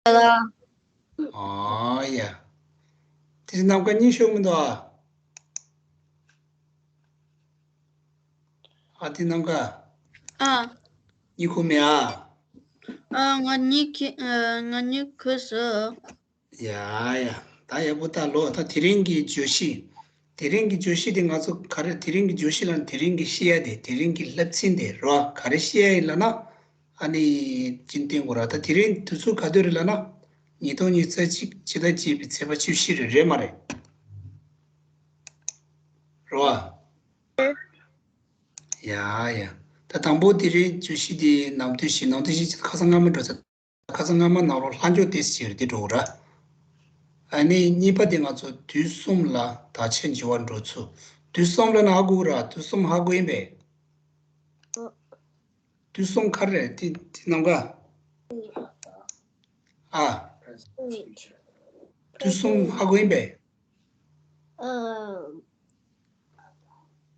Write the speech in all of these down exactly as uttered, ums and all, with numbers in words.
ལ། ཨ་ཡ། དེ་ནམ་མཁའ་གཉིད་ཤོར་མི་འདུག་ཨ། ཨ་དེ་ནམ་མཁའ། ཨ། གཉིད་ཁུག་མེད་ཨ། ཨ་ང་གཉིད་ཁུག་ཨ་ང་གཉིད་ཁུག་སོང་། ཡ་ཡ། ད་ཡག་པོ་ལྟ་ལོ། ད་དེ་རིང་གི་བརྗོད་གཞི། དེ་རིང་གི་བརྗོད་གཞི་དེ་ང་ཚོ་ག་རེ། དེ་རིང་གི་བརྗོད་གཞི་ལ་དེ་རིང་གི་བཤད་ཡ་དེ། དེ་རིང་གི་བསླབ་ཚན་དེ་རོ། ག་རེ་བཤད་ཡ་ཡིན་ལབ་ན། ཨ་ནི་ཅིན་བསྟན་དགོས་ར། ད་དེ་རིང་དུས་ཚོད་ག་དུས་རེད་ལབ་ན། ཉིས་སྟོང་ཉི་ཤུ་རྩ་གཅིག་ཕྱི་ཟླ་བརྒྱད་པའི་ཚེས་པ་བཅུ་བཞི་རེད། རེད་མ་རེད། རོ། ཡ་ཡ། ད་དང་པོ་དེ་རིང་བརྗོད་གཞི་དེ་ནམ་དུས་བཞི། ནམ་དུས་བཞི་ཁ་སང་སྔ་མ་འགྲོ་ཚར། ཁ་སང་སྔ་མ་ནང་ལོགས་ལྷག་འཇོག་ཏོག་ཙམ་བྱས་རེད། དེ་འགྲོ་གི་ར། ཨ་ནི་གཉིས་པ་དེ་ང་ཚོ་དུས་གསུམ་ལ་དག་ཆ་འཇུག་པ་འགྲོ་ཚུལ། དུས་གསུམ་ལབ་ན་ཧ་གོ་གི་ར། དུས་གསུམ་ཧ་གོ་ཡིན་པས། དུས་གསུམ་ག་རེ་རེད། དེ་དེ་ནམ་མཁའ། ཨ། དུས་གསུམ་ཧ་གོ་ཡིན་པས། ཨ།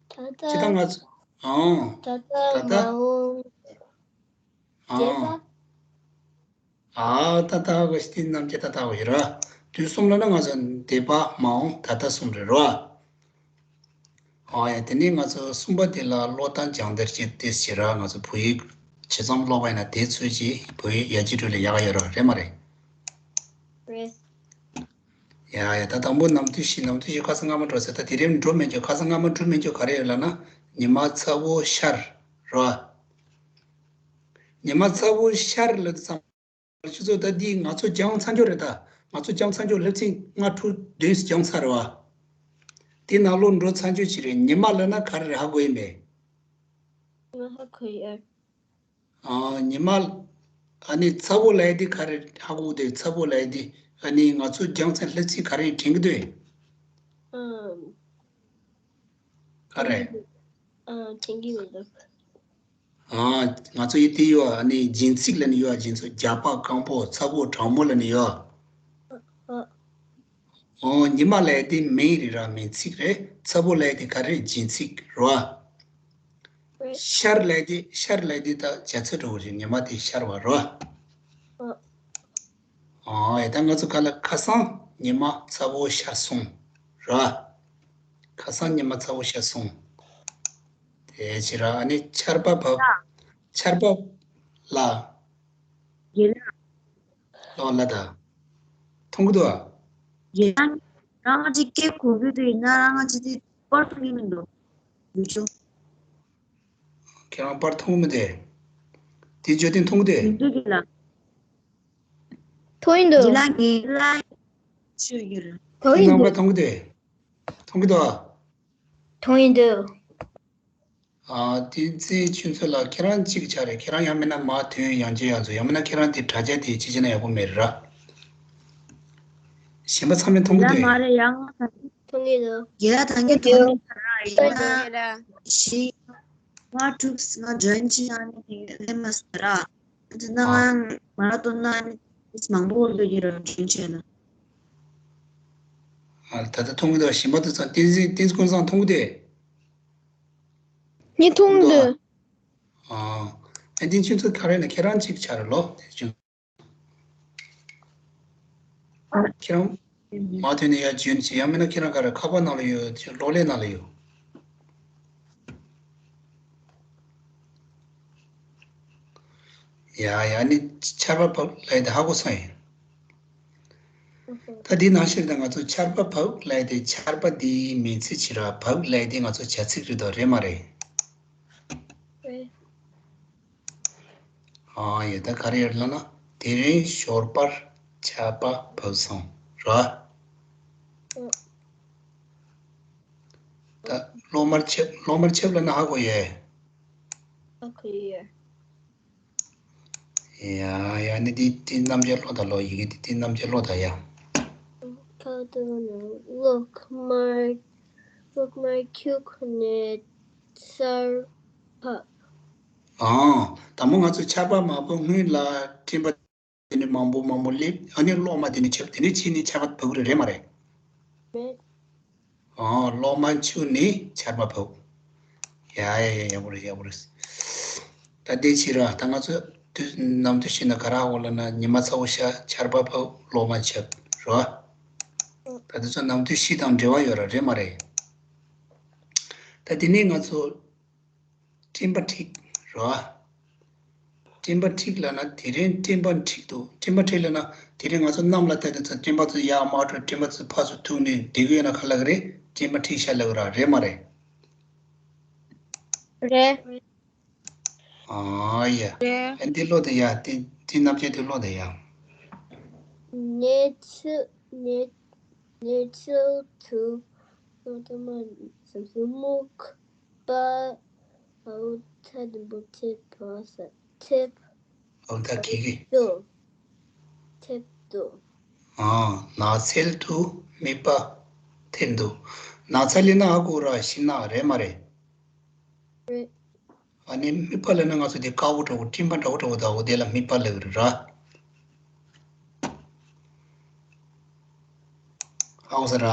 ད་ལྟ། ཇི་ལྟར་ང་ཚོ། ཨང་། ད་ལྟ། ད་ལྟ། མ་འོངས། ཨང་། འདས་པ། ཨ། ད་ལྟ་ག་ཤི་ཏི་ནམ་ཅི་ད་ལྟ་ག་ཤི་ར། དུས་གསུམ་ལབ་ན་ང་ཚོ་འདས་པ་མ་འོངས་ད་ལྟ་གསུམ་རེད་རོ། ཨ་ཡ། དེ་ནས་ང་ཚོ་གསུམ་པ་དེ་ལ་ཀློག་སྟངས་སྦྱང་བརྡར་བྱེད་དེ་ཞེ་ར། ང་ཚོ་བོད་ཡིག་ཇི་ཙམ་ཀློག་པ་ཡིན་ན་དེ་ཚོད་ཀྱིས་བོད་ཡིག་ཡར་རྒྱས་འགྲོ་ལ་ཡག་ཡོད་ར། རེད་མ་རེད། རེད། ཡ་ཡ། ད་དང་པོ་ནམ་དུས་བཞི། ནམ་དུས་བཞི་ཁ་སང་སྔ་མ་འགྲོ་ཚར། ད་དེ་རིང་འགྲོ་མེད་རྒྱུ། ཁ་སང་སྔ་མ་འགྲོ་མེད་རྒྱུ་ག་རེ་ཡོད་ལབ་ན། ཉི་མ་ཚ་བོ་ཤར་རོ། ཉི་མ་ཚ་བོ་ཤར་ལབ་དུས་ཙམ། ཁྱོད་ཚོ་ད་འདི་ང་ཚོ་སྦྱངས་ཚར་རྒྱུ་རེད། ད་ང་ཚོ་སྦྱངས་ཚར་རྒྱུ། བསླབ་ཚན་ལྔ་དྲུག་བདུན་སྦྱངས་ཚར་རེད་བ། དེ་ནང་ལོགས་འགྲོ་ཚར་རྒྱུ་ཅིག་རེད། ཉི་མ་ལབ་ན་ག་རེ་རེད། ཧ་གོ་ཡིན་པས། ང་ཧ་གོ་ཡོད། ཨ། ཉི་མ། ཨ་ནི་ཚ་བོ་ལབ་ཡ་དེ་ག་རེ་ཧ་གོ་འདུག། ཚ་བོ་ལབ་ཡ་དེ་ཨ་ནི་ང་ཚོ་སྦྱངས་ཚར། བསླབ་ཚན་ག་རེ་དྲན་གྱི་འདུག། ཨམ། ག་རེ། ཨ། དྲན་གྱི་མི་འདུག། ཨ། ང་ཚོ་ཡི་དེ་ཡོད། ཨ་ནི་སྦྱིན་ཚིག་ལབ་ནི་ཡོད། སྦྱིན་ཚིག། རྒྱགས་པ་སྐམ་པོ། ཚ་བོ་གྲང་མོ་ལབ་ནི་ཡོད། ཨ། ཨོ། ཉི་མ་ལབ་ཡ་དེ་མིང་རེད་ར། མིང་ཚིག་རེད། ཚ་བོ་ལབ་ཡ་དེ་ག་རེ། སྦྱིན་ཚིག་རོ། ཤར་ལབ་ཡ་དེ། ཤར་ལབ་ཡ་དེ་ད་བྱ་ཚིག་འགྲོ་གི་རེད། ཉི་མ་དེ་ཤར་བ་རོ། ཨོ་ཡ། ད་ང་ཚོ་ག་ལ། ཁ་སང་ཉི་མ་ཚ་བོ་ཤར་སོང་རོ། ཁ་སང་ཉི་མ་ཚ་བོ་ཤར་སོང་། དེ་ཕྱིར་ཨ་ནི་ཆར་པ་བབས། ཆར་པ་ལ། ཡིན་ན། ལོ་ལ་ད། མཐོང་གི་འདུག་ཨ། ཡིན་ན། རང་གཅིག་སྐད་གོ་གི་འདུག། ཡིན་ན་རང་གཅིག་དེ་པར་མཐོང་གི་མི་འདུག། ཡུལ་ཆུང་། ཁྱེད་རང་པར་མཐོང་མི་འདུག། དེ་བརྗོད་དོན་མཐོང་གི་འདུག། མི་འདུག་གི་ལ། མཐོང་ཡི་འདུག། ཡིན་ན་ངའི་ལ་ཆུ་ཡོད། མཐོང་ཡི་འདུག། ཁྱེད་རང་པར་མཐོང་གི་འདུག། མཐོང་གི་འདུག་ཨ། མཐོང་ཡི་འདུག། ཨ། བསྟན་འཛིན་ཆོས་མཚོ་ལགས། ཁྱེད་རང་གཅིག་ཆགས་རེད། ཁྱེད་རང་ཡང་མིན་ན་མ་དོན་ཡང་རྒྱས་ཡང་མཚོ། ཡང་མིན་ན་ཁྱེད་རང་དེ་དྲ་རྒྱ་དེ་ཅི་བྱས་ན་ཡག་པོ་མེད་ར། གཞན་པ་ཚང་མས་མཐོང་གི་ཡ་འདུག། མ་རེད། ཡང་མཐོང་གི་འདུག། ཡ་ད་ངས་མཐོང་གི་ར། ཡིན་ན་ཞིག་ང་དྲུག་ང་ཇོན་ཅི་ཡང་ནི་ལེན་མ་སོང་ར། ད་ང་མ་ར་ཏོ་ན་ནི་མང་པོ་འདུག་གི་ར། ཇོན་ཅི་ན། ཨ། ད་ལྟ་མཐོང་གི་འདུག། གཞན་པ་དེ་ཚོ་བསྟན་འཛིན། བསྟན་འཛིན་ཀུན་བཟང་མཐོང་གི་འདུག། ངས་མཐོང་གི་འདུག། ཨ། ཨ། དེ་ཁྱོད་ཚོ་ག་རེ་ན་ཁྱེད་རང་གཅིག་ཆགས་རེད་ལོ། དེ་ཁྱོད། ཁྱེད་རང་མ་ཐོན་ནས་ཡར་འཇོན་ཅིག། ཡང་མིན་ན་ཁྱེད་རང་ག་རེ། ཁ་པར་ནང་ལ་ཡོད། གློག་ཀླད་ནང་ལ་ཡོད། ཡ་ཡ། ནི་ཆར་པ་བབས་ལབ་ཡ་དེ་ཧ་གོ་སོང་ཡིན། ད་འདི་ནང་བཞིན་ད་ང་ཚོ་ཆར་པ་བབས་ལབ་ཡ་དེ། ཆར་པ་འདི་མིང་ཚིག་བྱས་ར། བབས་ལབ་ཡ་དེ་ང་ཚོ་བྱ་ཚིག་རེད་དོ། རེད་མ་རེད། རེད། ཨ་ཡ། ད་ག་རེ་ཡོད་ལབ་ན། དེ་རིང་ཞོགས་པར་ཆར་པ་བབས་སོང་ར། ད་གློག་དམར་ཆེབ། གློག་དམར་ཆེབ་ལབ་ན་ཧ་གོ་ཡས། ཧ་གོ་ཡས། ཡ་ཡ། ནི་འདི་འདི་རྣམ་འགྱུར་ཀློག་དང་ལོ། ཡི་གེ་འདི་འདི་རྣམ་འགྱུར་ཀློག་དང་ཡ། ཁ་དོག་ནི་གློག་དམར། གློག་དམར་ཁྱུག་ནས་ཆར་བབས། ཨང་། དང་པོ་ང་ཚོ་ཆར་པ་མང་པོ་སྔོན་ལ་སྤྲིན་པ་དེ་ནི་མང་པོ་མང་པོ་སླེབས། ཨ་ནི་གློག་དམར་དེ་ནི་ཁྱབ། དེ་ནི་ཕྱིས་ནི་ཆར་པ་བབས་ཀྱི་རེད། རེད་མ་རེད། རེད། ཨང་། གློག་དམར་ཁྱུག་ནས་ཆར་པ་བབས། ཡ་ཡ་ཡ། ཡག་པོ་རེད། ཡག་པོ་རེད། ད་དེ་ཕྱིར་ར། ད་ང་ཚོ་ དུས་ནམ་དུས་ཤིག་ན་ག་རེ་ཧ་གོ་ལབ་ན་ཉི་མ་ཚ་བོ་ཤར། ཆར་པ་བབས། ལོ་མ་ཆགས་རེད་བ། ད་དེ་ཚོ་ནམ་དུས་ཤིག་དང་འབྲེལ་བ་ཡོད་ར་རེད་མ་རེད། ད་དེ་ནས་ང་ཚོ་སྤྲིན་པ་འཁྲིགས་རེད་བ། སྤྲིན་པ་འཁྲིགས་ལབ་ན་དེ་རིང་སྤྲིན་པ་འཁྲིགས་འདུག་སྤྲིན་པ་འཁྲིགས་ལབ་ན་དེ་རིང་ང་ཚོ་གནམ་ལ་བལྟས་ཏེ་ཚོ་སྤྲིན་པ་ཚོ་ཡར་མར་འགྲོ། སྤྲིན་པ་ཚོ་ཕར་ཚུར་ཐུག་ནས་བསྡད་ཀྱི་ཡོད་ན་ག་ལབ་ཀྱི་རེད། སྤྲིན་པ་འཁྲིགས་ཤག་ལབ་ཀྱི་ར་རེད་མ་རེད། རེད། ཨ་ཡ། རེད། ཨ་འདི་ཀློག་དང་ཡ། འདི་འདི་རྣམ་བཅད་དེ་ཀློག་དང་ཡ། གནས་ཚུལ་གནས་གནས་ཚུལ་དུ་སྟོན་ཐོག་མ་ཟམ་གདོང་སྨུག་པ། འོ་ད་དུམ་བུ་ཐེབས་པ་ས་ཐེབས། འོ་ད་གི་གི། དུ་ཐེབས་འདུག་ཨ། ནགས་ཚལ་དུ་སྨུག་པ་ཐེབས་འདུག་ནགས་ཚལ་ལབ་ན་ཧ་གོ་ར། ཤིང་ནགས་རེད་མ་རེད། རེད། ཨ་ནི་སྨུག་པ་ལབ་ན་ང་ཚོ་དེ་དཀར་པོ་འདྲ་པོ་སྤྲིན་པ་འདྲ་པོ་འདྲ་པོ་དང་འོ་དེ་ལ་སྨུག་པ་ལབ་ཀྱི་རེད་ར། ཧ་གོ་སོང་ར།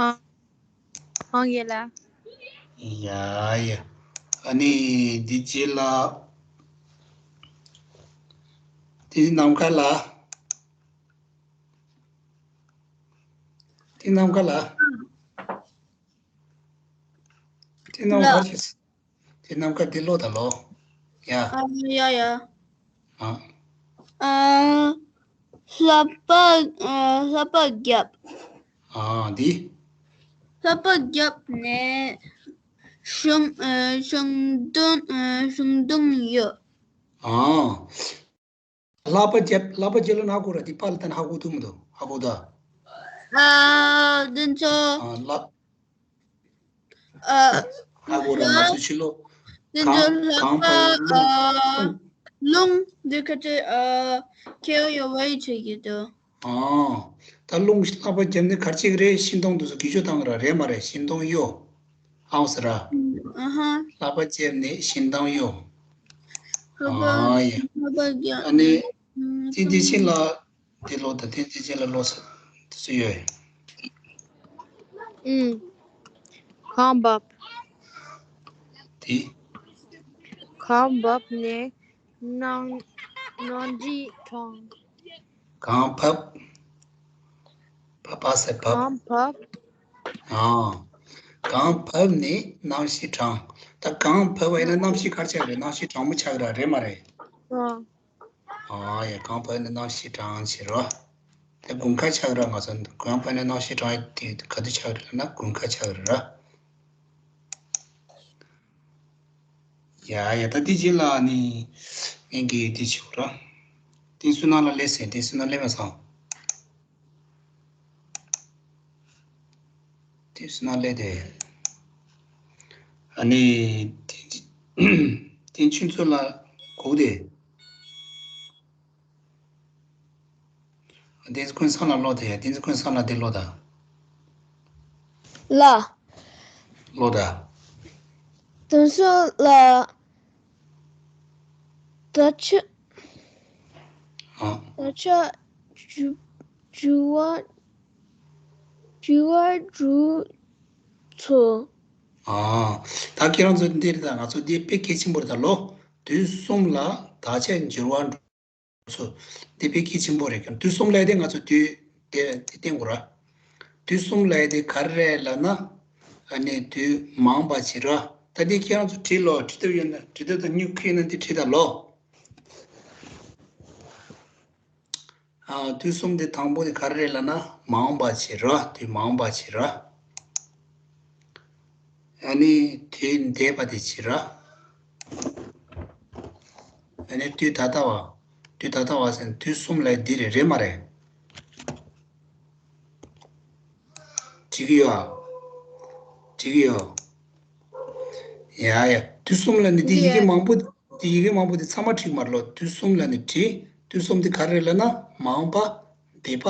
ཨ། ཨང་ཡེ་ལ། ཡ་ཡ། ཨ་ནི་འདི་རྗེས་ལ། དེ་ནམ་མཁའ་ལ། དེ་ནམ་མཁའ་ལ། དེ་ནམ་མཁའ་ལ། དེ་ནམ་མཁའ་འདི་ཀློག་དང་ལོ། ཡ། ཨ་ཡ་ཡ། ཨ། ཨ། ལྷགས་པ། ཨ། ལྷགས་པ་བརྒྱབ། ཨ་འདི། ལྷགས་པ་བརྒྱབ་ནས་ཤིང་། ཨ། ཤིང་སྡོང་། ཨ། ཤིང་སྡོང་གཡོ། ཨ། ལྷགས་པ་བརྒྱབ། ལྷགས་པ་བརྒྱབ་ལབ་ན་ཧ་གོ་ར། འདི་པ་ལ་བལྟས་ན་ཧ་གོ་ཐུབ་མི་འདུག་ཧ་གོ་ད། ཨ། འདི་ཚོ། ཨ། ལྷགས། ཨ། ཧ་གོ་ར། ང་ཚོ་ཕྱི་ལོ། དེ་གངས་ཚོ་ལྷགས་གངས་པ། ཕར་རླུང་། ཨ། རླུང་འདི་ཁ་ཏེ། ཨ། ཁྱེར་ཡོང་བའི་ཆེད་ཀྱི་དོ། ཨ། ད་རླུང་ལྷགས་པ་བརྒྱབ་ནས་ག་རེ་བྱེད་ཀྱི་རེད། ཤིང་སྡོང་འདི་ཚོ་གི་ཅོ་བཏང་གི་ར་རེད་མ་རེད། ཤིང་སྡོང་གཡོ། ཧ་གོ་སོང་ར། ཨ་ཧ། ལྷགས་པ་བརྒྱབ་ནས་ཤིང་སྡོང་གཡོ། ལྷགས་པ། ཨ་ཡ། ལྷགས་པ་བརྒྱབ། ཨ་ནི། ཨ། དེ་དེ་བཞིན་ལ། འདི་ཀློག་དང་། དེ་དེ་རྗེས་ལ་ཀློག་ས་དེ་ཚོ་ཡོད། ཨུམ། གངས་བབས། དེ། གངས་བབས་ནས་གནམ་གནམ་གཤིས་གྲང་། གངས་བབས། བབས་པ་ཟེར་བབས། གངས་བབས། ཨ། གངས་བབས་ནས་གནམ་གཤིས་གྲང་། ད་གངས་བབས་པ་ཡིན་ན་གནམ་གཤིས་ག་རེ་ཆགས་རེད། གནམ་གཤིས་གྲང་མོ་ཆགས་ར་རེད་མ་རེད། ཨ། ཨ་ཡ། གངས་བབས་ནས་གནམ་གཤིས་གྲང་ཆེ་རོ། དེ་དགུན་ཁ་ཆགས་ར། ང་ཚོ་གངས་བབས་ནས་གནམ་གཤིས་གྲང་ཡ་དེ་ག་དུས་ཆགས་རེད་ལབ་ན་དགུན་ཁ་ཆགས་རེད་ར། ཡ་ཡ། ད་དེ་རྗེས་ལ་ནི་ངས་གི་དེ་བྱེད་དགོས་ར། དེ་སུན་སྣང་ལ་སླེབས་ཟེར། དེ་སུན་སྣང་སླེབས་མ་སོང་། དེ་སུན་སྣང་སླེབས་ཏེ། ཨ་ནི་དེ་དེ་ཆུ་ཚོད་ལ་སྒུག་སྟེ། བསྟན་འཛིན་ཀུན་བཟང་ལ་ཀློག་དང་ཡ། བསྟན་འཛིན་ཀུན་བཟང་ལ་འདི་ཀློག་དང་། ལ། ཀློག་དང་། དེ་ཚོ་ལ། ད་ཆ། ཨ། ད་ཆ་འགྱུར་འགྱུར་བ་འགྱུར་བ་འགྲོ་ཚོད། ཨ། ད་ཁྱེད་རང་ཚོ་འདིར་ད་ང་ཚོ་འདི་དཔེ་གལ་ཆེན་པོ་རེད། ད་ལོ་དུས་གསུམ་ལ་ད་ཆ་འགྱུར་བ་འགྲོ་ཚོད། འདི་དཔེ་གལ་ཆེན་པོ་རེད། དུས་གསུམ་ལབ་དེ་ང་ཚོ་དུས་དེ་དེ་བསྟན་དགོས་ར། དུས་གསུམ་ལབ་དེ་ག་རེ་རེད་ལབ་ན། ཨ་ནི་དུས་མང་བ་ཞིག་ར། ད་འདི་ཁྱེད་རང་ཚོ་བྲིས་ལོ། བྲིས་ཐུབ་ཡོད་ན། བྲིས་ཐུབ་དང་སྨྱུ་གུ་ཡོད་ན་འདི་བྲིས་ད་ལོ། ཨ། དུས་གསུམ་དེ་དང་པོ་དེ་ག་རེ་རེད་ལབ་ན་མང་བ་ཞིག་ར། དུས་མང་བ་ཞིག་ར། ཨ་ནི་དུས་འདས་པ་དེ་ཞིག་ར། ཨ་ནི་དུས་ད་ལྟ་བ། དུས་ད་ལྟ་བ་ཟེར་ན་དུས་གསུམ་ལབ་འདི་རེད། རེད་མ་རེད། འགྲིག་གི་ཡོད་ཨ། འགྲིག་གི་ཡོད། ཡ་ཡ། དུས་གསུམ་ལབ་ནི་འདི་ཡི་གེ་ཡ་མང་པོ། འདི་ཡི་གེ་མང་པོ་འདི་ཚང་མ་འགྲིག་མ་རེད་ལོ། དུས་གསུམ་ལབ་ནི་འགྲིག་དུས་གསུམ་འདི་ག་རེ་རེད་ལབ་ན་མང་བ། འདས་པ།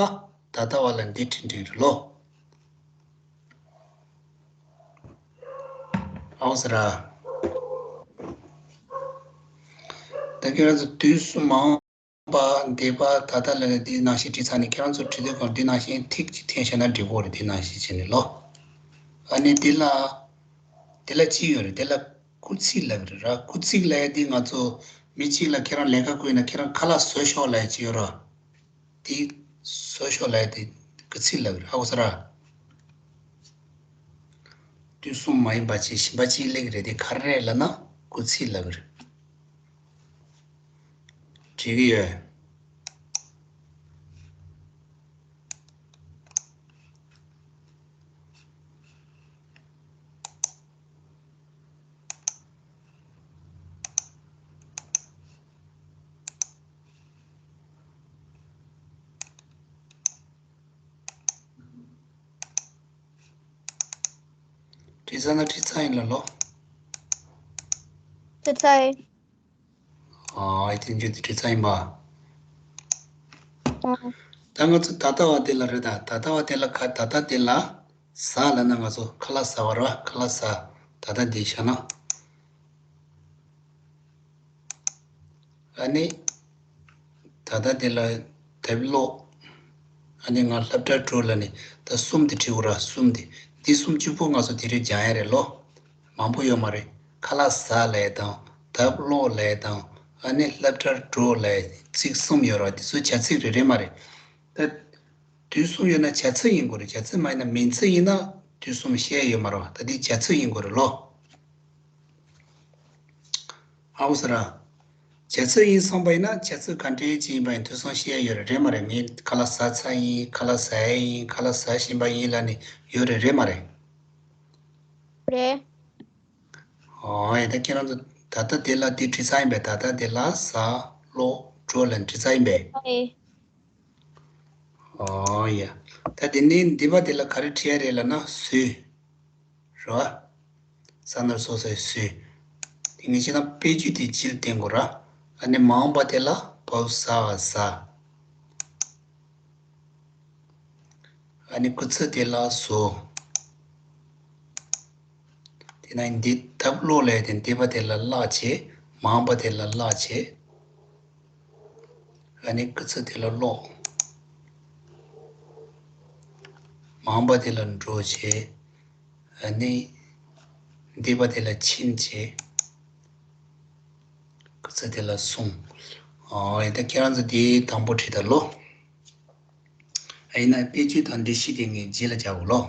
ད་ལྟ་བ་ལ་འདི་འགྲིག་འགྲིག་རེད་ལོ། ཨའོ་ཟེར་ར། ད་ཁྱེད་རང་ཚོ་དུས་གསུམ་མང་བ། འདས་པ། ད་ལྟ་ལ་ནི་འདི་ནང་བཞིན་བྲིས་ཚར་ནས། ཁྱེད་རང་ཚོ་བྲིས་དུས་སྒང་འདི་ནང་བཞིན་ཐིག་ཅིག་འཐེན་བཞག་ན་འགྲིག་གི་རེད། འདི་ནང་བཞིན་བྱས་ནས་ལོ། ཨ་ནི་འདི་ལ། འདི་ལ་ཅི་ཡོད་རེད། འདི་ལ་སྐུལ་ཚིག་ལབ་ཀྱི་རེད་ར། སྐུལ་ཚིག་ལབ་ཡ་འདི་ང་ཚོ་ མི་གཅིག་ལ་ཁྱེད་རང་ལས་ཀ་བསྐོས་ན་ཁྱེད་རང་ཁ་ལག་བཟོས་ཤོག་ལབ་ཡ་ཅིག་ཡོད་ར། དེ་བཟོས་ཤོག་ལབ་ཡ་དེ་སྐུལ་ཚིག་ལབ་ཀྱི་རེད། ཧ་གོ་སོང་ར། དུས་གསུམ་མ་ཡིན་པ་ཅིག་གཞན་པ་ཅིག་སླེབས་ཀྱི་རེད། དེ་ག་རེ་རེད་ལབ་ན་སྐུལ་ཚིག་ལབ་ཀྱི་རེད། འགྲིག་གི་ཡོད། བྲིས་ཚར་ན་བྲིས་ཚར་ཡིན་ལ་ལོ། བྲིས་ཚར་ཡིན། ཨ་ཨེ་དེ་འཇུ་དེ་བྲིས་ཚར་ཡིན་པ། ཨ། ད་ང་ཚོ་ད་ལྟ་བ་དེ་ལ་རེད། ད་ད་ལྟ་བ་དེ་ལ་ཁ་ད་ལྟ་དེ་ལ་ཟ་ལབ་ན་ང་ཚོ་ཁ་ལག་ཟ་བ་རེད་བ། ཁ་ལག་ཟ། ད་ལྟ་འདི་བཞག་ན། ཨ་ནི། ད་ལྟ་དེ་ལ་དེབ་ཀློག་ཨ་ནི་ང་སློབ་གྲྭར་འགྲོ་ལབ་ནི་ད་གསུམ་དེ་བྲིས་དགོས་ར། གསུམ་དེ། འདི་སུམ་ཅུ་པོ་ང་ཚོ་དེ་རིང་སྦྱང་ཡ་རེད་ལོ། མང་པོ་ཡོད་མ་རེད། ཁ་ལག་ཟ་ལབ་ཡ་དང་། དེབ་ཀློག་ལབ་ཡ་དང་། ཨ་ནི་སློབ་གྲྭར་འགྲོ་ལབ་ཡ་ཚིག་གསུམ་ཡོད་ར། འདི་ཚོ་བྱ་ཚིག་རེ་རེད་མ་རེད། ད་དུས་གསུམ་ཡོད་ན་བྱ་ཚིག་ཡིན་དགོས་རེད། བྱ་ཚིག་མ་ཡིན་ན་མིང་ཚིག་ཡིན་ན་དུས་གསུམ་བཤད་ཡ་ཡོད་མ་རེད་བ། ད་འདི་བྱ་ཚིག་ཡིན་དགོས་རེད་ལོ། ཧ་གོ་སོང་ར། བྱ་ཚིག་ཡིན་སོང་པ་ཡིན་ན་བྱ་ཚིག་ག་འདྲའི་ཅིག་ཡིན་པ་ཡིན་དུས་གསུམ་བཤད་ཡ་ཡོད་རེད། རེད་མ་རེད། ངས་ཁ་ལག་ཟ་ཚར་ཡིན། ཁ་ལག་ཟ་ཡ་ཡིན། ཁ་ལག་ཟ་བཞིན་པ་ཡིན་ལབ་ནི་ཡོད་རེད། རེད་མ་རེད། རེད། ཨོ་ཡ། ད་ཁྱེད་རང་ཚོ་ད་ལྟ་དེ་ལ་དེ་བྲིས་ཚར་ཡིན་པས། ད་ལྟ་དེ་ལ་ཟ་ཀློག་འགྲོ་ལབ་བྲིས་ཚར་ཡིན་པས། ཨེ། ཨོ་ཡ། ད་དེ་ནས་འདི་པ་དེ་ལ་ག་རེ་བྲིས་ཡ་རེད་ལབ་ན་ཟོས། རེད་བ། ས་ན་རོ་སོ་སོའི་ཟོས། དེ་ངས་བྱས་ན་དཔེ་བརྗོད་དེ་སྤྱིར་བསྟན་དགོས་ར། ཨ་ནི་མ་འོངས་པ་དེ་ལ་བབས་ཚར་བ་ཟ། ཨ་ནི་སྐུལ་ཚིག་དེ་ལ་ཟོ། དེ་ན་འདི་དེབ་ཀློག་ལབ་ཡ་དེ་འདི་པ་དེ་ལ་བཀླགས་བྱས། མ་འོངས་པ་དེ་ལ་བཀླགས་བྱས། ཨ་ནི་སྐུལ་ཚིག་དེ་ལ་ཀློག། མ་འོངས་པ་དེ་ལ་འགྲོ་བྱས། ཨ་ནི་འདི་པ་དེ་ལ་ཕྱིན་བྱས། སྐུལ་ཚིག་དེ་ལ་སོང་། ཨོ་ཡ། ད་ཁྱེད་རང་ཚོ་དེ་དང་པོ་བྲིས་ད་ལོ། ཨ་ཡིན་ན་དཔེ་བརྗོད་དང་འགྲེལ་བཤད་དེ་ངས་རྗེས་ལ་རྒྱག་དགོས་ལོ།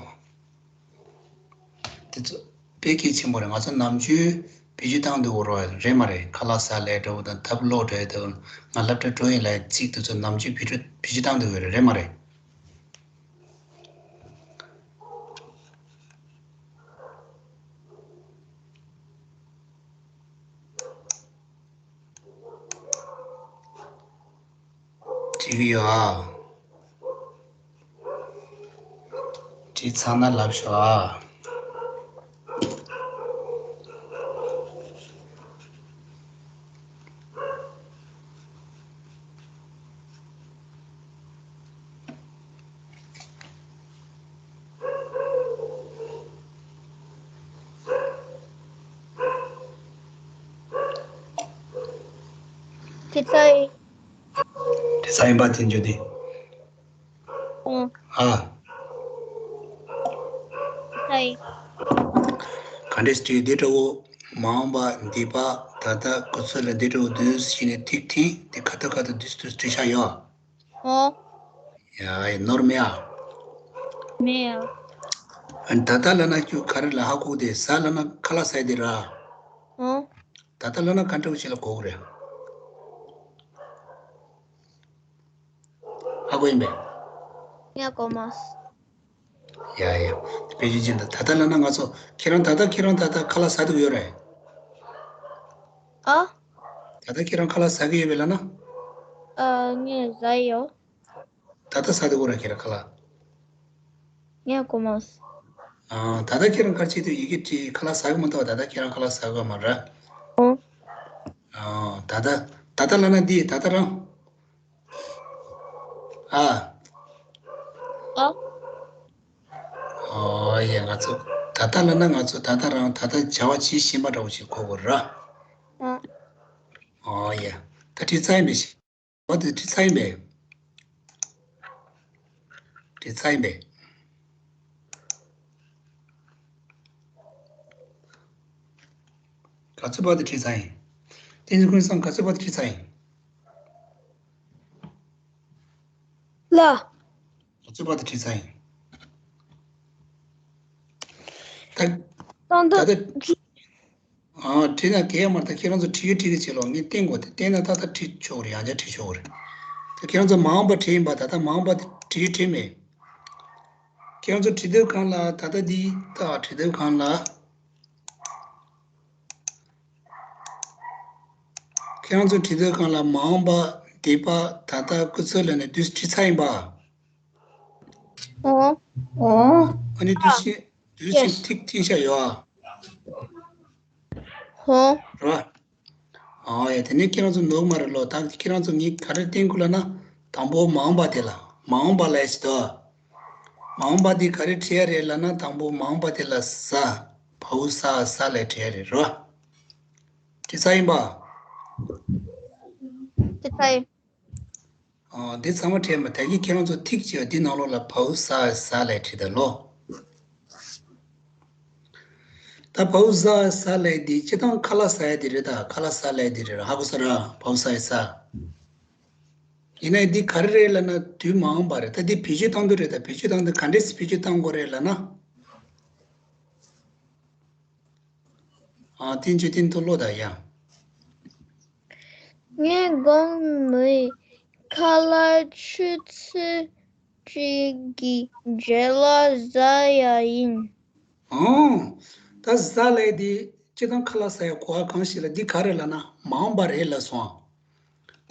དེ་ཚོ་དཔེ་གལ་ཆེན་པོ་རེད། ང་ཚོ་ནམ་རྒྱུན་བེད་སྤྱོད་བཏང་སྡོད་དགོས་རེད་མ་རེད། ཁ་ལག་ཟ་ལབ་འདྲ་བོ་དང་། དེབ་ཀློག་འདྲ་བོ་དང་། ང་སློབ་གྲྭ་འགྲོ་ཡིན་ལབ་ཚིག་དེ་ཚོ་ནམ་རྒྱུན་བེད་སྤྱོད་བེད་སྤྱོད་བཏང་སྡོད་དགོས་རེད། རེད་མ་རེད། བྲིས་ཀྱི་ཡོད་ཨ། བྲིས་ཚར་ན་ལབ་ཤོག་ཨ། བྲིས་ཚར་ཡིན། བྲིས་ཚར་ཡིན་པ་དེ་འཇོག་དེ། ཨོ། ཨ། བྲིས་ཚར་ཡིན། ག་འདྲས་བྲིས་འདི་འདྲ་བོ། མ་འོངས་པ། འདས་པ། ད་ལྟ། སྐུལ་ཚིག་ལ་འདི་འདྲ་བོ་འདུག་ཟེར་ནས་ཐིག་ཐིག་དེ་ཁ་ཐུག་ཁ་ཐུག་འདུག་འདུག་བྲིས་བཞག་ཡོད། ཨོ། ཡ་ཡ། ནོར་མེད་ཨ། མེད་ཨ། ཨ་ནི་ད་ལྟ་ལབ་ན་ཁྱོད་ག་རེ་ལ་ཧ་གོ་དེ། ཟ་ལབ་ན་ཁ་ལག་ཟ་དེ་ར། ཨོ། ད་ལྟ་ལབ་ན་ག་འདྲ་བོ་ཞིག་ལ་གོ་གི་རེད། ཧ་གོ་ཡིན་པས། ངས་གོ་མ་སོང་། ཡ་ཡ། དཔེ་ཆ་ཅན་དང་། ད་ལྟ་ལབ་ན་ང་ཚོ། ཁྱེད་རང་ད་ལྟ། ཁྱེད་རང་ད་ལྟ་ཁ་ལག་ཟ་འདོད་ཡོད་རེད། ཨ། ད་ལྟ་ཁྱེད་རང་ཁ་ལག་ཟ་གི་ཡོད་པས་ལབ་ན། ཨ། ངས་ཟ་ཡོད། ད་ལྟ་ཟ་འདོད་ཡོད་རེད་ཁྱེད་རང་ཁ་ལག། ངས་གོ་མ་སོང་། ཨ། ད་ལྟ་ཁྱེད་རང་ག་རེ་བྱེད་འདོད། ཡི་གེ་བྲིས། ཁ་ལག་ཟ་གི་མ་གཏོགས་ད་ལྟ་ཁྱེད་རང་ཁ་ལག་ཟ་གི་མ་རེད། ཨོ། ཨ། ད་ལྟ། ད་ལྟ་ལབ་ན་འདི། ད་ལྟ་རང་། ཨ། ཨ། ཨོ་ཡ། ང་ཚོ་ད་ལྟ་ལབ་ན་ང་ཚོ་ད་ལྟ་རང་། ད་ལྟ་བྱ་བ་བྱེད་བཞིན་པ་འདྲ་བོ་ཞིག་གོ་དགོས་རེད། ཨ། ཨོ་ཡ། ད་བྲིས་ཚར་ཡིན་པས། འོ་དེ་བྲིས་ཚར་ཡིན་པས། བྲིས་ཚར་ཡིན་པས། ག་ཚོད་བར་དུ་བྲིས་ཚར་ཡིན། ཨིན་ཀུན་སང་ག་ཚོད་བར་དུ་བྲིས་ཚར་ཡིན། ལ། ག་ཚོད་བར་དུ་བྲིས་ཚར་ཡིན། ད་ད་ད་ལྟ་ད་ལྟ་བྲིས། ཨ་བྲིས་ན་གལ་མ་རེད། ད་ཁྱེད་རང་ཚོ་བྲིས་ཡོད་བྲིས་རེད་བྱེད་ལོ། ངས་བསྟན་དགོས་དེ་བསྟན་ན་ཏག་ཏག་བྲིས་ཆོག་རེད། ཡང་བསྐྱར་བྲིས་ཆོག་རེད། ད་ཁྱེད་རང་ཚོ་མ་འོངས་པ་བྲིས་ཡིན་པ། ད་ལྟ་མ་འོངས་པ་བྲིས་བྲིས་མེད། ཁྱེད་རང་ཚོ་བྲིས་དུས་སྒང་ལ་ད་ལྟ་འདི་ད་བྲིས་དུས་སྒང་ལ། ཁྱེད་རང་ཚོ་བྲིས་དུས་སྒང་ལ་མ་འོངས་པ་འདས་པ་ད་ལྟ་སྐུ་ཚེ་ལ་ནས་དུས་བྲིས་ཚར་ཡིན་པ། ཨོ། ཨོ། ཨ་ནི་དུས་ཆེན་དུས་ཆེན་ཡེས། ཐིག་ཐིག་ཤ་ཡོད་ཨ། ཧོ། ར། ཨ་ཡ་དེ་ནས་ཁྱེད་རང་ཚོ་ནོར་མ་རེད་ལོ། ད་ཁྱེད་རང་ཚོ་ངས་ག་རེ་བསྟན་དགོས་ལབ་ན། དང་པོ་མ་འོངས་པ་དེ་ལ། མ་འོངས་པ་ལ་ཡ་ཞིག་ཏོ། མ་འོངས་པ་དེ་ག་རེ་བྲིས་ཡ་རེད་ལབ་ན། དང་པོ་མ་འོངས་པ་དེ་ལ་ས། བའོ་ས་ས་ལ་བྲིས་ཡ་རེད་རོ། བྲིས་ཚར་ཡིན་པ། བྲིས་ཚར་ཡིན། ཨ་འདི་ཚང་མ་བྲིས་མ། ད་གིན་ཁྱེད་རང་ཚོ་ཐིག་བྱས་འདི་ནང་ལོགས་ལ་བའོ་ས་ས་ལ་བྲིས་ད་ལོ། ད་བའོ་ས་ས་ལ་འདི་སྤྱི་བཏང་ཁ་ལག་ཟ་ཡ་འདི་རེད། ད་ཁ་ལག་ཟ་ལ་འདི་རེད། ཧ་གོ་ས་ར། བའོ་ས་ས། ཡིན་ནའི་འདི་ག་རེ་རེད་ལབ་ན་དུས་མ་འོངས་པ་རེད། ད་འདི་བེད་སྤྱོད་བཏང་དུས་རེད། ད་བེད་སྤྱོད་བཏང་དུས་ག་འདྲས་བེད་སྤྱོད་བཏང་དགོས་རེད་ལབ་ན། ཨ་ཏིན་ཅི་ཏིན་ཏུ་ལོ་ད་ཡ། ངས་དགོང་མོའི་ཁ་ལག་ཆུ་ཚོད་གཅིག་གི་རྗེས་ལ་ཟ་ཡ་ཡིན། ཨང་། ད་ཟ་ལས་དེ་སྤྱི་བཏང་ཁ་ལག་ཟ་ཡ་གོ་བ་གང་ཞིག་ལ་འདི་ག་རེ་ལབ་ན་མ་འོངས་པ་རེད་ལབ་སོང་།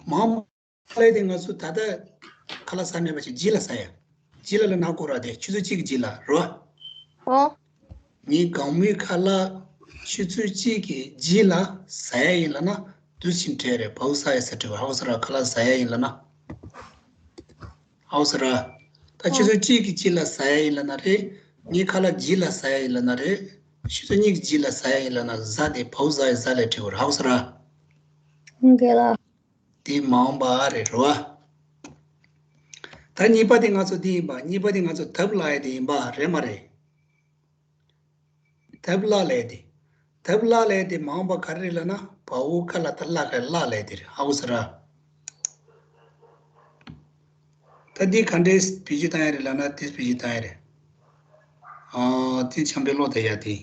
མ་འོངས་པ་ལས་དེ་ང་ཚོ་ད་ལྟ་ཁ་ལག་ཟ་མེད་པ་ཞིག་རྗེས་ལ་ཟ་ཡ། རྗེས་ལ་ལ་ན་གོ་ར་དེ་ཆུ་ཚོད་གཅིག་གི་རྗེས་ལ་རོ། ཨོ། ངའི་དགོང་མོའི་ཁ་ལག་ཆུ་ཚོད་གཅིག་གི་རྗེས་ལ་ཟ་ཡ་ཡིན་ལབ་ན་དུས་ཆེན་བྲལ་རེད། བའོ་ས་ཡ་ས་བྲིས་པ་ཧ་གོ་ས་ར། ཁ་ལག་ཟ་ཡ་ཡིན་ལབ་ན། ཧ་གོ་ས་ར། ད་ཆུ་ཚོད་གཅིག་གི་རྗེས་ལ་ཟ་ཡ་ཡིན་ལབ་ན་རེད། ངའི་ཁ་ལག་རྗེས་ལ་ཟ་ཡ་ཡིན་ལབ་ན་རེད། ཆུ་ཚོད་གཉིས་ཀྱི་རྗེས་ལ་ཟ་ཡ་ཡིན་ལབ་ན་ཟ་དེ་བའོ་ཟ་ཡ་ཟ་ལ་བྲིས་པ་ར། ཧ་གོ་ས་ར། ཧུང་གེ་ལ། དེ་མ་འོངས་པ་རེད་རོ། ད་གཉིས་པ་དེ་ང་ཚོ་འདི་ཡིན་པ། གཉིས་པ་དེ་ང་ཚོ་ཐབ་ལ་ཡ་དེ་ཡིན་པ་རེད་མ་རེད། ཐབ་ལ་ལས་དེ། ཐབ་ལ་ལས་དེ་མ་འོངས་པ་ག་རེ་རེད་ལབ་ན་བའོ་ཁ་ལ་ད་ལ་ག་ལ་ལས་དེ་རེད། ཧ་གོ་ས་ར། ད་འདི་ག་འདྲས་བེད་སྤྱོད་བཏང་ཡ་རེད་ལབ་ན་དེ་བེད་སྤྱོད་བཏང་ཡ་རེད། ཨ་དེ་ཆམ་པའི་ལོ་དེ་ཡ་དེ།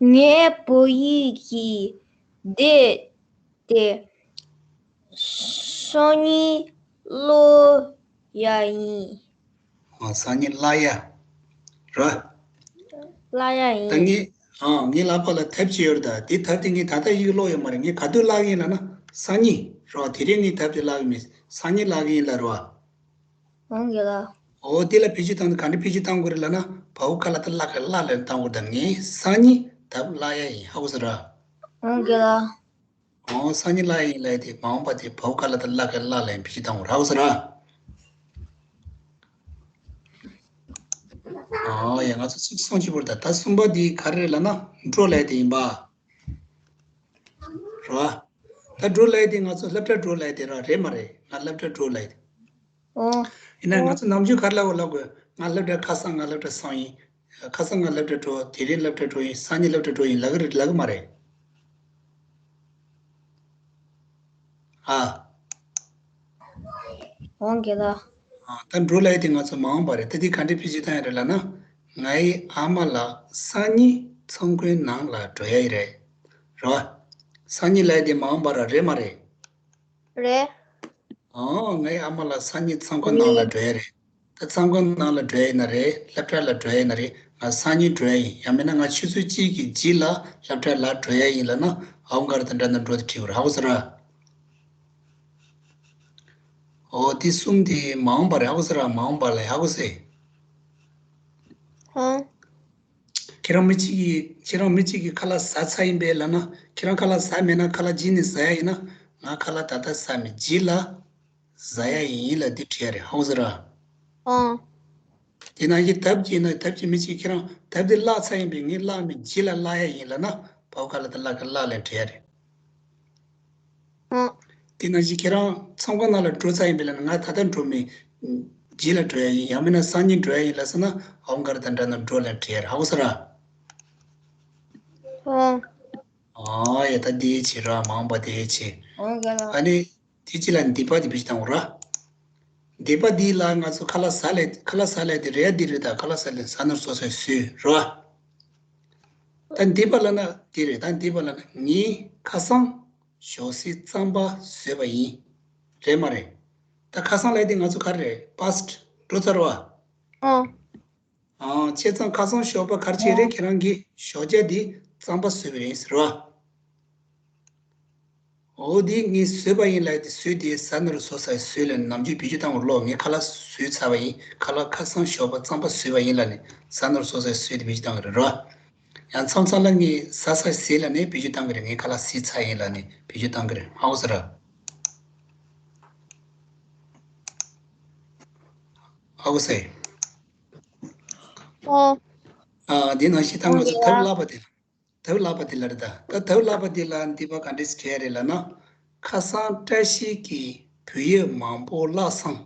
ངའི་བོད་ཡིག་གི་དེ་དེ་སང་ཉིན་ཀློག་ཡ་ཡིན། ཨ་སང་ཉིན་ཀློག་ཡ་ར། ཀློག་ཡ་ཡིན། ད་ངས་ཨ་ངའི་ལག་པ་ལ་ཐབ་ཅིག་ཡོད་རེད། ད་དེ་ཐབ་དེ་ངས་ད་ལྟ་ཡིག་ཀློག་ཡོད་མ་རེད། ངས་ག་དུས་ཀློག་གི་ཡིན་ལབ་ན་སང་ཉིན་ར། དེ་རིང་ངས་ཐབ་དེ་ཀློག་གི་མེད། སང་ཉིན་ཀློག་གི་ཡིན་ལབ་ར། འོང་གི་ལ། འོ་དེ་ལ་བེད་སྤྱོད་བཏང་ན་ག་འདྲ་བེད་སྤྱོད་བཏང་དགོས་རེད་ལབ་ན་བའོ་ཁ་ལ་ད་ལ་ག་ལ་ལ་བཏང་དགོས། ད་ངས་སང་ཉིན་ཐབ་ཀློག་ཡ་ཡིན། ཧ་གོ་ས་ར། འོང་གི་ལ། འོ་སང་ཉིན་ཀློག་ཡ་ཡིན་ལབ་དེ་མ་འོངས་པ་དེ་བའོ་ཁ་ལ་ད་ལ་ག་ལ་ལ་བེད་སྤྱོད་བཏང་དགོས། ཧ་གོ་ས་ར། ཨ་ཡ་ང་ཚོ་ཚིག་སོང་ཅི་བོར་ད། ད་གསུམ་པ་འདི་ག་རེ་རེད་ལབ་ན་འགྲོ་ལས་དེ་ཡིན་པ་རེད་བ། ད་འགྲོ་ལས་དེ་ང་ཚོ་སློབ་གྲྭ་འགྲོ་ལས་དེ་ར་རེད་མ་རེད། ང་སློབ་གྲྭ་འགྲོ་ལས་དེ། ཨོ། ཡིན་ན་ང་ཚོ་ནམ་རྒྱུན་ག་རེ་ལབ་དགོས་ལབ་དགོས། ང་སློབ་གྲྭ་ཁ་སང་ང་སློབ་གྲྭ་སོང་ཡིན། ཁ་སང་ང་སློབ་གྲྭ་འགྲོ། དེ་རིང་སློབ་གྲྭ་འགྲོ་ཡིན། སང་ཉིན་སློབ་གྲྭ་འགྲོ་ཡིན་ལབ་གི་རེད་ལབ་གི་མ་རེད། ཨ། འོང་གི་ལ། ཨ་ད་འགྲོ་ལབ་ཡ་དེ་ང་ཚོ་མ་འོངས་པ་རེད། ད་དེ་ག་འདྲ་བེད་སྤྱོད་བཏང་ཡ་རེད་ལབ་ན། ངའི་ཨ་མ་ལགས་སང་ཉིན་ཚོང་ཁང་ནང་ལ་འགྲོ་ཡ་ཡི་རེད། རེད་བ། སང་ཉིན་ལབ་ཡ་དེ་མ་འོངས་པ་ར་རེད་མ་རེད། རེད། ཨོ་ངའི་ཨ་མ་ལགས་སང་ཉིན་ཚོང་ཁང་ནང་ལ་འགྲོ་ཡ་རེད། ད་ཚོང་ཁང་ནང་ལ་འགྲོ་ཡ་ཡིན་ན་རེད། སློབ་གྲྭ་ལ་འགྲོ་ཡ་ཡིན་ན་རེད། ང་སང་ཉིན་འགྲོ་ཡ་ཡིན། ཡང་མིན་ན་ང་ཆུ་ཚོད་གཅིག་གི་རྗེས་ལ་སློབ་གྲྭ་ལ་འགྲོ་ཡ་ཡིན་ལབ་ན་ཨོ་ག་རེ་དང་འདྲ་ན་འགྲོ་དེ་བྲིས་པ་རེད། ཧ་གོ་སོང་ར། ཨོ་དེ་གསུམ་དེ་མ་འོངས་པ་རེད། ཧ་གོ་སོང་ར། མ་འོངས་པ་ལ་ཧ་གོ་སོང་། ཧང་། ཁྱེད་རང་མི་གཅིག་གིས་ཁྱེད་རང་མི་གཅིག་གིས་ཁ་ལག་ཟ་ཚར་ཡིན་པས་ལབ་ན། ཁྱེད་རང་ཁ་ལག་ཟ་མེད་ན་ཁ་ལག་རྗེས་ནས་ཟ་ཡ་ཡིན་ན། ང་ཁ་ལག་ད་ལྟ་ཟ་མེད། རྗེས་ལ་ཟ་ཡ་ཡིན་ལབ་འདི་བྲིས་ཡ་རེད། ཧ་གོ་སོང་ར། ཨང་། དེ་ནང་བཞིན་ཐབ་ཀྱིས་ན་ཐབ་ཀྱིས་མི་གཅིག་ཁྱེད་རང་ཐབ་འདི་བཀླགས་ཚར་ཡིན་པས་ངས་བཀླགས་མེད། རྗེས་ལ་བཀླགས་ཡ་ཡིན་ལབ་ན་བའོ་ཁ་ལག་ད་བཀླགས་ཀ་བཀླགས་ལབ་བྲིས་ཡ་རེད། ཨང་། དེ་ནང་བཞིན་ཁྱེད་རང་ཚོང་ཁང་ནང་ལ་འགྲོ་ཚར་ཡིན་པས་ལབ་ན། ང་ད་ལྟ་འགྲོ་མེད། རྗེས་ལ་འགྲོ་ཡ་ཡིན། ཡང་མིན་ན་སང་ཉིན་འགྲོ་ཡ་ཡིན་ལབ་སོང་ན་ཨོ་ག་རེ་དང་འདྲ་ན་འགྲོ་ལབ་བྲིས་ཡ་རེད། ཧ་གོ་སོང་ར། ཨང་། ཨ་ཡ་ད་དེའི་ཕྱིར་ར་མང་པ་དེའི་ཕྱིར། འོ་ག་ལ། ཨ་ནི་དེ་ཅི་ལ་འདི་པ་དེ་བེད་སྤྱོད་བཏང་དགོས་ར། འདི་པ་འདི་ལ་ང་ཚོ་ཁ་ལག་ཟ་ལས་ཁ་ལག་ཟ་ལས་དེ་རེད་འདི་རེད་ད་ཁ་ལག་ཟ་ལས་ཟ་ནོར་སོ་སོས་ཟོས་ར། ད་འདི་པ་ལ་ན་དེ་རེད་ད་འདི་པ་ལ་ན་ངས་ཁ་སང་ཞོགས་ཟས་རྩམ་པ་ཟོས་པ་ཡིན། རེད་མ་རེད། ད་ཁ་སང་ལ་དེ་ང་ཚོ་ག་རེ་རེད་པཱ་སི་ཊི་འགྲོ་ཚར་བ། ཨོ། ཨང་བྱས་ཙང་ཁ་སང་ཞོགས་པ་ག་རེ་བྱས་རེད། ཨོ། ཁྱེད་རང་གིས་ཞོགས་ཇ་འདི་རྩམ་པ་ཟོས་པ་རེད་ཟེར་བ། འོ་འདི་ངས་ཟོས་པ་ཡིན་ལབ་དེ་ཟོས་དེ་ཟ་ནོར་བཟོ་ས་ཟོས་ལ་ནམ་རྒྱུན་བེད་སྤྱོད་བཏང་བ་ལོ། ངས་ཁ་ལག་ཟོས་ཚར་བ་ཡིན། ཁ་ལག་ཁ་སང་ཞོགས་པ་རྩམ་པ་ཟོས་པ་ཡིན་ལབ་ནས་ཟ་ནོར་བཟོ་ས་ཟོས་དེ་བེད་སྤྱོད་བཏང་གི་རེད་རོ། ཡང་མཚམས་མཚམས་ལ་ངས་ཟ་ས་ཟས་ལབ་ནས་བེད་སྤྱོད་བཏང་གི་རེད། ངས་ཁ་ལག་ཟས་ཚར་ཡིན་ལབ་ནས་བེད་སྤྱོད་བཏང་གི་རེད། ཧ་གོ་སོང་ར། ཧ་གོ་སོང་། ཨོ། ཨ་འདི་ནང་བཞིན་ད་ང་ཚོ་ཐབ་ལག་པ་དེ། ཐབ་ལག་པ་དེ་ལ་རེད་ད། ད་ཐབ་ལག་པ་དེ་ལ་འདི་པ་ག་འདྲས་བྲིས་རེད་ལབ་ན། ཁ་སང་བཀྲ་ཤིས་ཀྱིས་བོད་ཡིག་མང་པོ་བཀླགས་སོང་།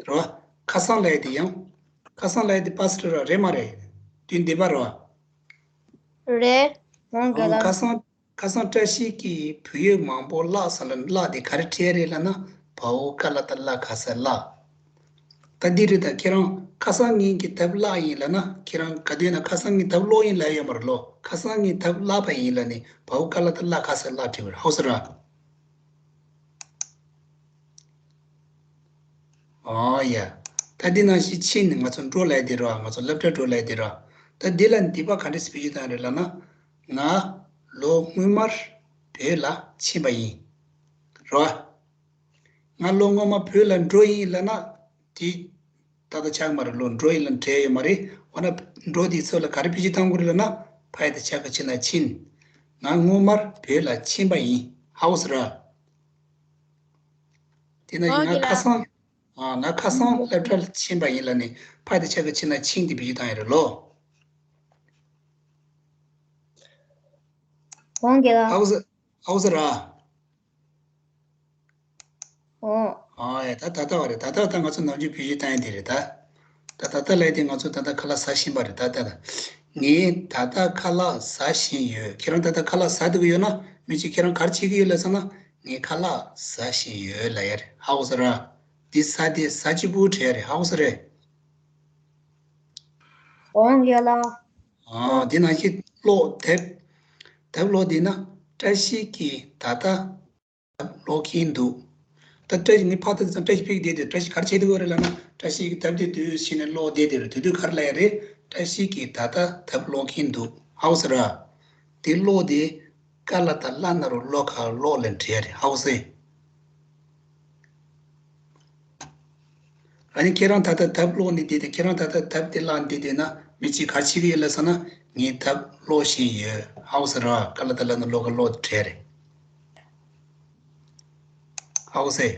རེད་བ། ཁ་སང་ལབ་ཡ་དེ་ཡང་། ཁ་སང་ལབ་ཡ་དེ་པཱ་སི་ཊི་རེད་མ་རེད། དུས་འདི་པ་རེད་བ། རེད། འོང་གི་ཨང་ལ། ཁ་སང་ཁ་སང་བཀྲ་ཤིས་ཀྱིས་བོད་ཡིག་མང་པོ་བཀླགས་སོང་ལབ་བཀླགས་དེ་ག་རེ་བྲིས་རེད་ལབ་ན། བ་འོག་ཀ་ལ་བཏགས་ཀླ་ག་ས་བཀླགས། ད་འདི་རེད་ད། ཁྱེད་རང་ཁ་སང་ངས་ཀྱི་ཐབ་བཀླགས་ཡིན་ལབ་ན། ཁྱེད་རང་ག་དུས་ན་ཁ་སང་ངས་ཐབ་ཀློག་ཡིན་ལབ་ཡོད་མ་རེད་ལོ། ཁ་སང་ངས་ཐབ་བཀླགས་པ་ཡིན་ལབ་ནས་བ་འོག་ཀ་ལ་བཏགས་ཀླ་ག་ས་བཀླགས་བྲིས་པ་རེད། ཧ་གོ་སོང་ར། ཨོ་ཡ། ད་འདི་ནང་བཞིན་ཕྱིན་ནས་ང་ཚོ་འགྲོ་ལབ་དེ་རེད་བ། ང་ཚོ་སློབ་གྲྭ་འགྲོ་ལབ་དེ་རེད་བ། ད་འདི་ལ་འདི་པ་ག་འདྲས་བེད་སྤྱོད་བཏང་རེད་ལབ་ན། ང་ལོ་སྔོན་མར་བོད་ལ་ཕྱིན་པ་ཡིན། རེད་བ། ང་ལོ་སྔོན་མ་བོད་ལ་འགྲོ་ཡིན་ལབ་ན། དེ་ད་ལྟ་ཆགས་མ་རེད་ལོ། འགྲོ་ཡིན་ལབ་འབྲེལ་ཡོད་མ་རེད། འོ་ན་འགྲོ་དེའི་ཚོད་ལ་ག་རེ་བེད་སྤྱོད་བཏང་དགོས་རེད་ལབ་ན། ཕ་ཡ་དེ་ཆ་ག་ཕྱི་ན་ཕྱིན། ང་སྔོན་མར་བོད་ལ་ཕྱིན་པ་ཡིན། ཧ་གོ་སོང་ར། དེ་ན་ཡིན་ང་ཁ་སང་། ཨ་ང་ཁ་སང་སློབ་གྲྭ་ལ་ཕྱིན་པ་ཡིན་ལབ་ནས་ཕ་དེ་ཆ་ག་ཕྱི་ན་ཕྱིན་དེ་བེད་སྤྱོད་བཏང་ཡ་རེད་ལོ། འོང་གི་ལ། ཧ་གོ་སོང་། ཧ་གོ་སོང་ར། འོ། ཨ་ཡ་ད་ད་ལྟ་བ་རེད། ད་ལྟ་ད་ང་ཚོ་ནམ་རྒྱུན་བེད་སྤྱོད་བཏང་ཡ་དེ་རེད་ད། ད་ད་ལྟ་ལབ་དེ་ང་ཚོ་ད་ལྟ་ཁ་ལག་ཟ་བཞིན་པ་རེད་ད་ལྟ་ད། ངས་ད་ལྟ་ཁ་ལག་ཟ་བཞིན་ཡོད། ཁྱེད་རང་ད་ལྟ་ཁ་ལག་ཟ་འདོད་ཀྱི་ཡོད་ན་མི་གཅིག་ཁྱེད་རང་ག་རེ་བྱེད་ཀྱི་ཡོད་ལབ་ཟེར་ན། ངས་ཁ་ལག་ཟ་བཞིན་ཡོད་ལབ་ཡ་རེད། ཧ་གོ་སོང་ར། འདི་ཟ་དེ་ཟ་གཅིག་པུ་བྲིས་ཡ་རེད། ཧ་གོ་སོང་རེད། འོང་ཡ་ལ། ཨ་འདི་ནང་བཞིན་ཀློག་དེབ། དེབ་ཀློག་འདི་ན་བཀྲ་ཤིས་ཀྱིས་ད་ལྟ་དེབ་ཀློག་གིན་འདུག་ད་བཀྲ་ཤིས་ངས་ཕར་ལྟ་དུས་ཙམ་བཀྲ་ཤིས་ཕ་གི་བསྡད་དེ་བཀྲ་ཤིས་ག་རེ་བྱེད་དུ་ཡོད་རེད་ལབ་ན། བཀྲ་ཤིས་ཀྱིས་དེབ་དེ་དུས་ཕྱིན་ནས་ཀློག་བསྡད་དེ་རེད། དེ་དུས་ག་རེ་ལབ་ཡ་རེད། བཀྲ་ཤིས་ཀྱིས་ད་ལྟ་དེབ་ཀློག་གིན་འདུག་ཧ་གོ་སོང་ར། དེ་ཀློག་དེ་ཀ་ལ་བཏགས་ཀླ་ན་རོ་ཀློ་ག་ཀློག་ལབ་འབྲི་ཡ་རེད། ཧ་གོ་སོང་། ཨ་ནི་ཁྱེད་རང་ད་ལྟ་དེབ་ཀློག་ནས་བསྡད་དེ་ཁྱེད་རང་ད་ལྟ་དེབ་དེ་བཀླགས་ནས་བསྡད་དེ་ན་མི་གཅིག་ག་རེ་བྱེད་ཀྱི་ཡོད་ལབ་ཟེར་ན། ངས་དེབ་ཀློག་བཞིན་ཡོད། ཧ་གོ་སོང་ར། ཀ་ལ་བཏགས་ཀླ་ན་རོ་ཀློ་ག་ཀློག་བྲིས་རེད། ཧ་གོ་སོང་།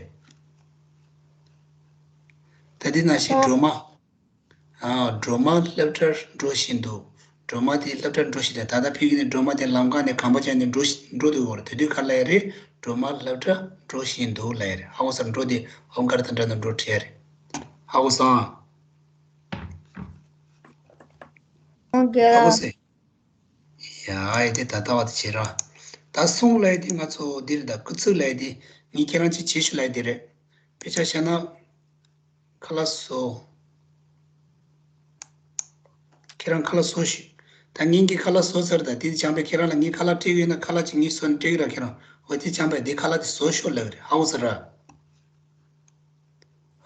ད་འདི་ནང་བཞིན་སྒྲོལ་མ། ཨ་སྒྲོལ་མ་སློབ་གྲྭར་འགྲོ་བཞིན་འདུག་སྒྲོལ་མ་དེ་སློབ་གྲྭར་འགྲོ་བཞིན་འདུག་ད་ལྟ་ཕ་གི་ནས་སྒྲོལ་མ་དེ་ལམ་ཁ་ནས་གམ་པ་བཅག་ནས་འགྲོ་ཞིག་འགྲོ་འདུག་གོ། དེ་དུས་ག་རེ་ལབ་ཡ་རེད། སྒྲོལ་མ་སློབ་གྲྭར་འགྲོ་བཞིན་འདུག་ལབ་ཡ་རེད། ཧ་གོ་སོང་། འགྲོ་དེ་ཨོ་ག་རེ་དང་འདྲ་ན་འགྲོ་བྲིས་ཡ་རེད། ཧ་གོ་སོང་། ཨོ་ག་ཧ་གོ་སོང་། ཡ་ཨེ་དེ་ད་ལྟ་བ་དེ་བྱེད་ར། ད་གསུང་ལབ་ཡ་དེ་ང་ཚོ་འདི་རེད། ད་སྐུལ་ཚིག་ལབ་ཡ་དེ་ངས་ཁྱེད་རང་ཚོས་བྱེད་ཤོག་ལབ་ཡ་དེ་རེད། དཔེ་ཆ་བཞག་ན། ཁ་ལག་བཟོ། ཁྱེད་རང་ཁ་ལག་བཟོ་ཤིག་ད་ངེད་ཀྱིས་ཁ་ལག་བཟོ་ཚར། ད་དེ་བྱང་པས་ཁྱེད་རང་ལ་ངས་ཁ་ལག་སྤྲད་ཀྱི་ཡོད་ན་ཁ་ལག་ཅིག་ངས་བཟོས་ནས་སྤྲད་ཀྱི་ར། ཁྱེད་རང་འོ་དེ་བྱང་པས་དེ་ཁ་ལག་དེ་བཟོ་ཤོག་ལབ་ཀྱི་རེད། ཧ་གོ་སོང་ར།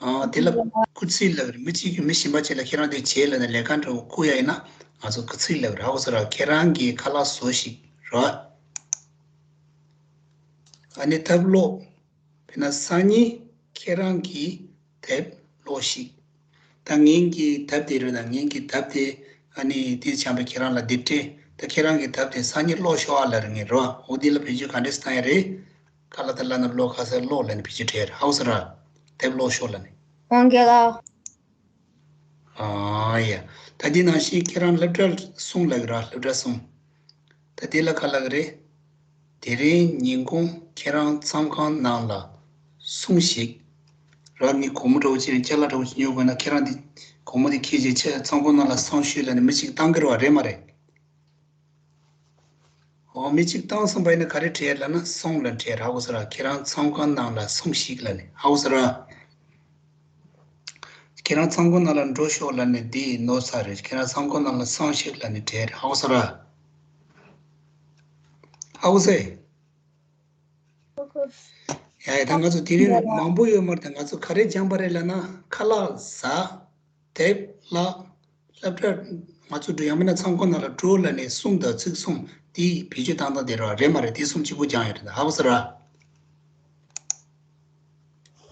ཨ་དེ་ལ་སྐུལ་ཚིག་ལབ་ཀྱི་རེད། མི་གཅིག་གིས་མི་གཞན་པ་ཅིག་ལ་ཁྱེད་རང་དེ་བྱེད་ལབ་ནས་ལས་ཀ་འདྲ་བོ་བསྐུལ་ཡ་ཡིན་ན་ང་ཚོ་སྐུལ་ཚིག་ལབ་ཀྱི་རེད། ཧ་གོ་སོང་ར། ཁྱེད་རང་གིས་ཁ་ལག་བཟོ་ཤིག་ར། ཨ་ནི་དེབ་ཀློག་དཔེར་ན་སང་ཉིན་ཁྱེད་རང་གིས་དེབ་ཀློགས་ཤིག་ད་ངེད་ཀྱི་དེབ་དེ་རེད། ད་ངེད་ཀྱི་དེབ་དེ་ཨ་ནི་དེ་བྱང་པས་ཁྱེད་རང་ལ་འདི་སྤྲད། ད་ཁྱེད་རང་གི་དེབ་དེ་སང་ཉིན་ཀློག་ཤོག་ཨ་ལབ་ཀྱི་རེད། འོ་འདི་ལ་བེད་སྤྱོད་ག་འདྲས་བཏང་ཡ་རེད། ཀ་ལ་བཏགས་ཀླ་ན་རོ་ཀློ་ག་ས་ཀློག་ལབ་ནས་བེད་སྤྱོད་བྱས་རེད། ཧ་གོ་སོང་ར། དེབ་ཀློག་ཤོག་ལབ་ནས། འོང་ག་ལ། ཨ་ཡ། ད་འདི་ནང་བཞིན་ཁྱེད་རང་སློབ་གྲྭར་སོང་ལབ་ཀྱི་ར། སློབ་གྲྭར་སོང་། ད་དེ་ལ་ག་ལབ་ཀྱི་རེད། དེ་རིང་ཉིན་གུང་ཁྱེད་རང་མཚམས་ཁང་ནང་ལ་སོང་ཞིག་ར། ངས་སྒོར་མོ་འདྲ་བོ་ཅིག་ཅ་ལག་འདྲ་བོ་ཅིག་ཉོ་དགོས་ན་ཁྱེད་རང་འདི་སྒོར་མོ་འདི་འཁྱེར་བྱས་ཁྱེད་མཚམས་ཁང་ནང་ལ་སོང་ཤོག་ལབ་ནས་མི་གཅིག་བཏང་གི་རེད་བ། རེད་མ་རེད། འོ་མི་གཅིག་བཏང་སོང་བ་ཡིན་ན་ག་རེ་བྲིས་ལབ་ན་སོང་ལབ་བྲིས་ཧ་གོ་སོང་ར། ཁྱེད་རང་ཚོང་ཁང་ནང་ལ་སོང་ཞིག་ལབ་ནས་ཧ་གོ་སོང་ར། ཁྱེད་རང་ཚོང་ཁང་ནང་ལ་འགྲོ་ཤོག་ལབ་ནས་འདི་ནོར་ས་རེད། ཁྱེད་རང་ཚོང་ཁང་ནང་ལ་སོང་ཞིག་ལབ་ནས་བྲིས་ཧ་གོ་སོང་ར། ཧ་གོ་སོང་། ཡ་ཡ་ད་ང་ཚོ་དེ་རིང་མང་པོ་ཡོད་མ་རེད། ད་ང་ཚོ་ག་རེ་སྦྱངས་པ་རེད་ལབ་ན་ཁ་ལག་ཟ། དེབ་བཀླགས། སློབ་གྲྭ་ང་ཚོ་འགྲོ་ཡང་མིན་ན་ཚོང་ཁང་ནང་ལ་འགྲོ་ལབ་ནས་གསུང་དང་ཚིག་གསུང་དེའི་བེད་སྤྱོད་བཏང་སྟངས་དེ་ར་རེད་མ་རེད། དེ་གསུམ་གཅིག་པུ་སྦྱངས་ཡོད་རེད། ད་ཧ་གོ་སོང་ར།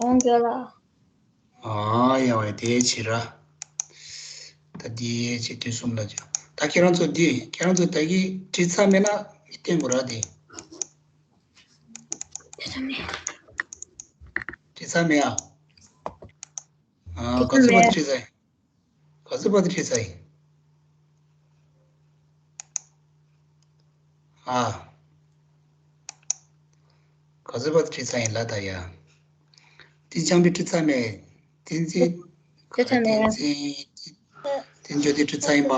ཨང་རྒན་ལགས། ཨ་ཡ་ཝེ་དེ་ཕྱིར་ར། ད་དེ་ཕྱིར་དུས་གསུམ་ལ་སྦྱངས། ད་ཁྱེད་རང་ཚོ་དེ་ཁྱེད་རང་ཚོ་ད་གི་བྲིས་ཚར་མེད་ན་མི་བསྟན་དགོས་ར། དེ་བྲིས་ཚར་མེད་ཨ། ཨ་ག་ཚོད་བར་དུ་བྲིས་ཚར་ཡིན། ག་ཚོད་བར་དུ་བྲིས་ཚར་ཡིན། ཨ། ག་ཚོད་བར་དུ་བྲིས་ཚར་ཡིན་ལབ་ད་ཡ། བསྟན་འཛིན་བྲིས་ཚར་མེད། བསྟན་འཛིན། བྲིས་ཚར་མེད། བསྟན་འཛིན། བསྟན་འཛིན་དེ་བྲིས་ཚར་ཡིན་པ།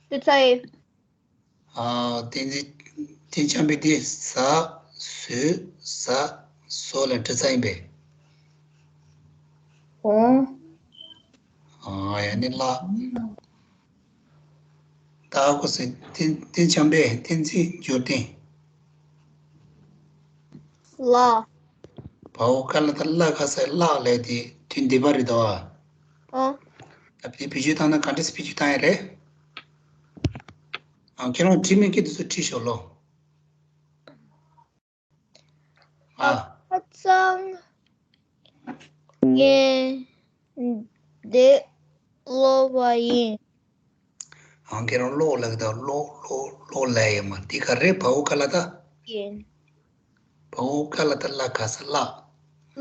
བྲིས་ཚར་ཡིན། ཨ། བསྟན་འཛིན། བསྟན་འཛིན་དེ་ཟ། ཟོས། ཟ། ཟོ་ལ་བྲིས་ཚར་ཡིན་པས། ཨོ། ཨ་ཡ་ནི་ལ། ད་གོ་སེ་བསྟན་བསྟན་འཛིན་བསྟན་འཛིན་འབྱོར་ལྡན། ལ། བའོ་ཀ་ལ་ཏ་ལ་ཁ་སའི་ལ་ལས་དེ་དུས་འདི་པ་རེད་དོ། ཨ། ད་དེ་བེད་སྤྱོད་བཏང་ན་ག་འདྲས་སེ་བེད་སྤྱོད་བཏང་ཡ་རེད། ཨ་ཁྱེད་རང་བྲིས་མེད་ཀི་དེ་ཚོ་བྲིས་ཤོག་ལོ། ཨ། ཁ་སང་ངས་དེབ་ཀློག་པ་ཡིན། ཨང་ཁྱེད་རང་ཀློག་ལབ་ཀྱི་འདུག་ཀློག་ཀློག་ཀློག་ལབ་ཡོད་མ་རེད། འདི་ག་རེ་བའོ་ཀ་ལ་ཏ། ཡིན། བའོ་ཀ་ལ་ཏ་ལ་ཁ་ས་ལ།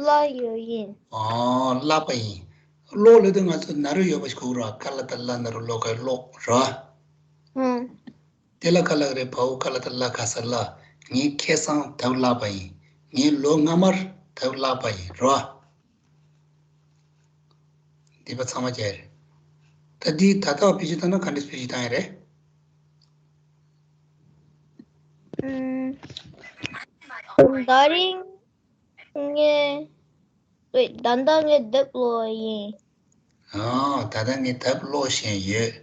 ལ་ཡོད་ཡིན། ཨོ་ལ་པ་ཡིན། ཀློག་ལབ་དུས་ང་ཚོ་ན་རོ་ཡོད་པ་ཞིག་དགོས་ར། ཀ་ལ་ཏ་ལ་ན་རོ་ཀློ་ག་ཀློག་ར། ཧུང་། དེ་ལ་ག་ལབ་རེད། བའོ་ཀ་ལ་ཏ་ལ་ཁ་ས་ལ། ངས་ཁ་སང་དེབ་བཀླགས་པ་ཡིན། ངས་ལོ་སྔ་མར་དེབ་བཀླགས་པ་ཡིན་རོ། འདི་པ་ཚང་མ་བྱས་རེད། ད་འདི་ད་ལྟ་བ་བེད་སྤྱོད་བཏང་ན་ག་འདྲས་བེད་སྤྱོད་བཏང་ཡ་རེད། ཨུམ། ད་རིང་ངས། ཝེ། ད་ལྟ་ངས་དེབ་ཀློག་ཡིན། ཨ། ད་ལྟ་ངས་དེབ་ཀློག་བཞིན་ཡོད།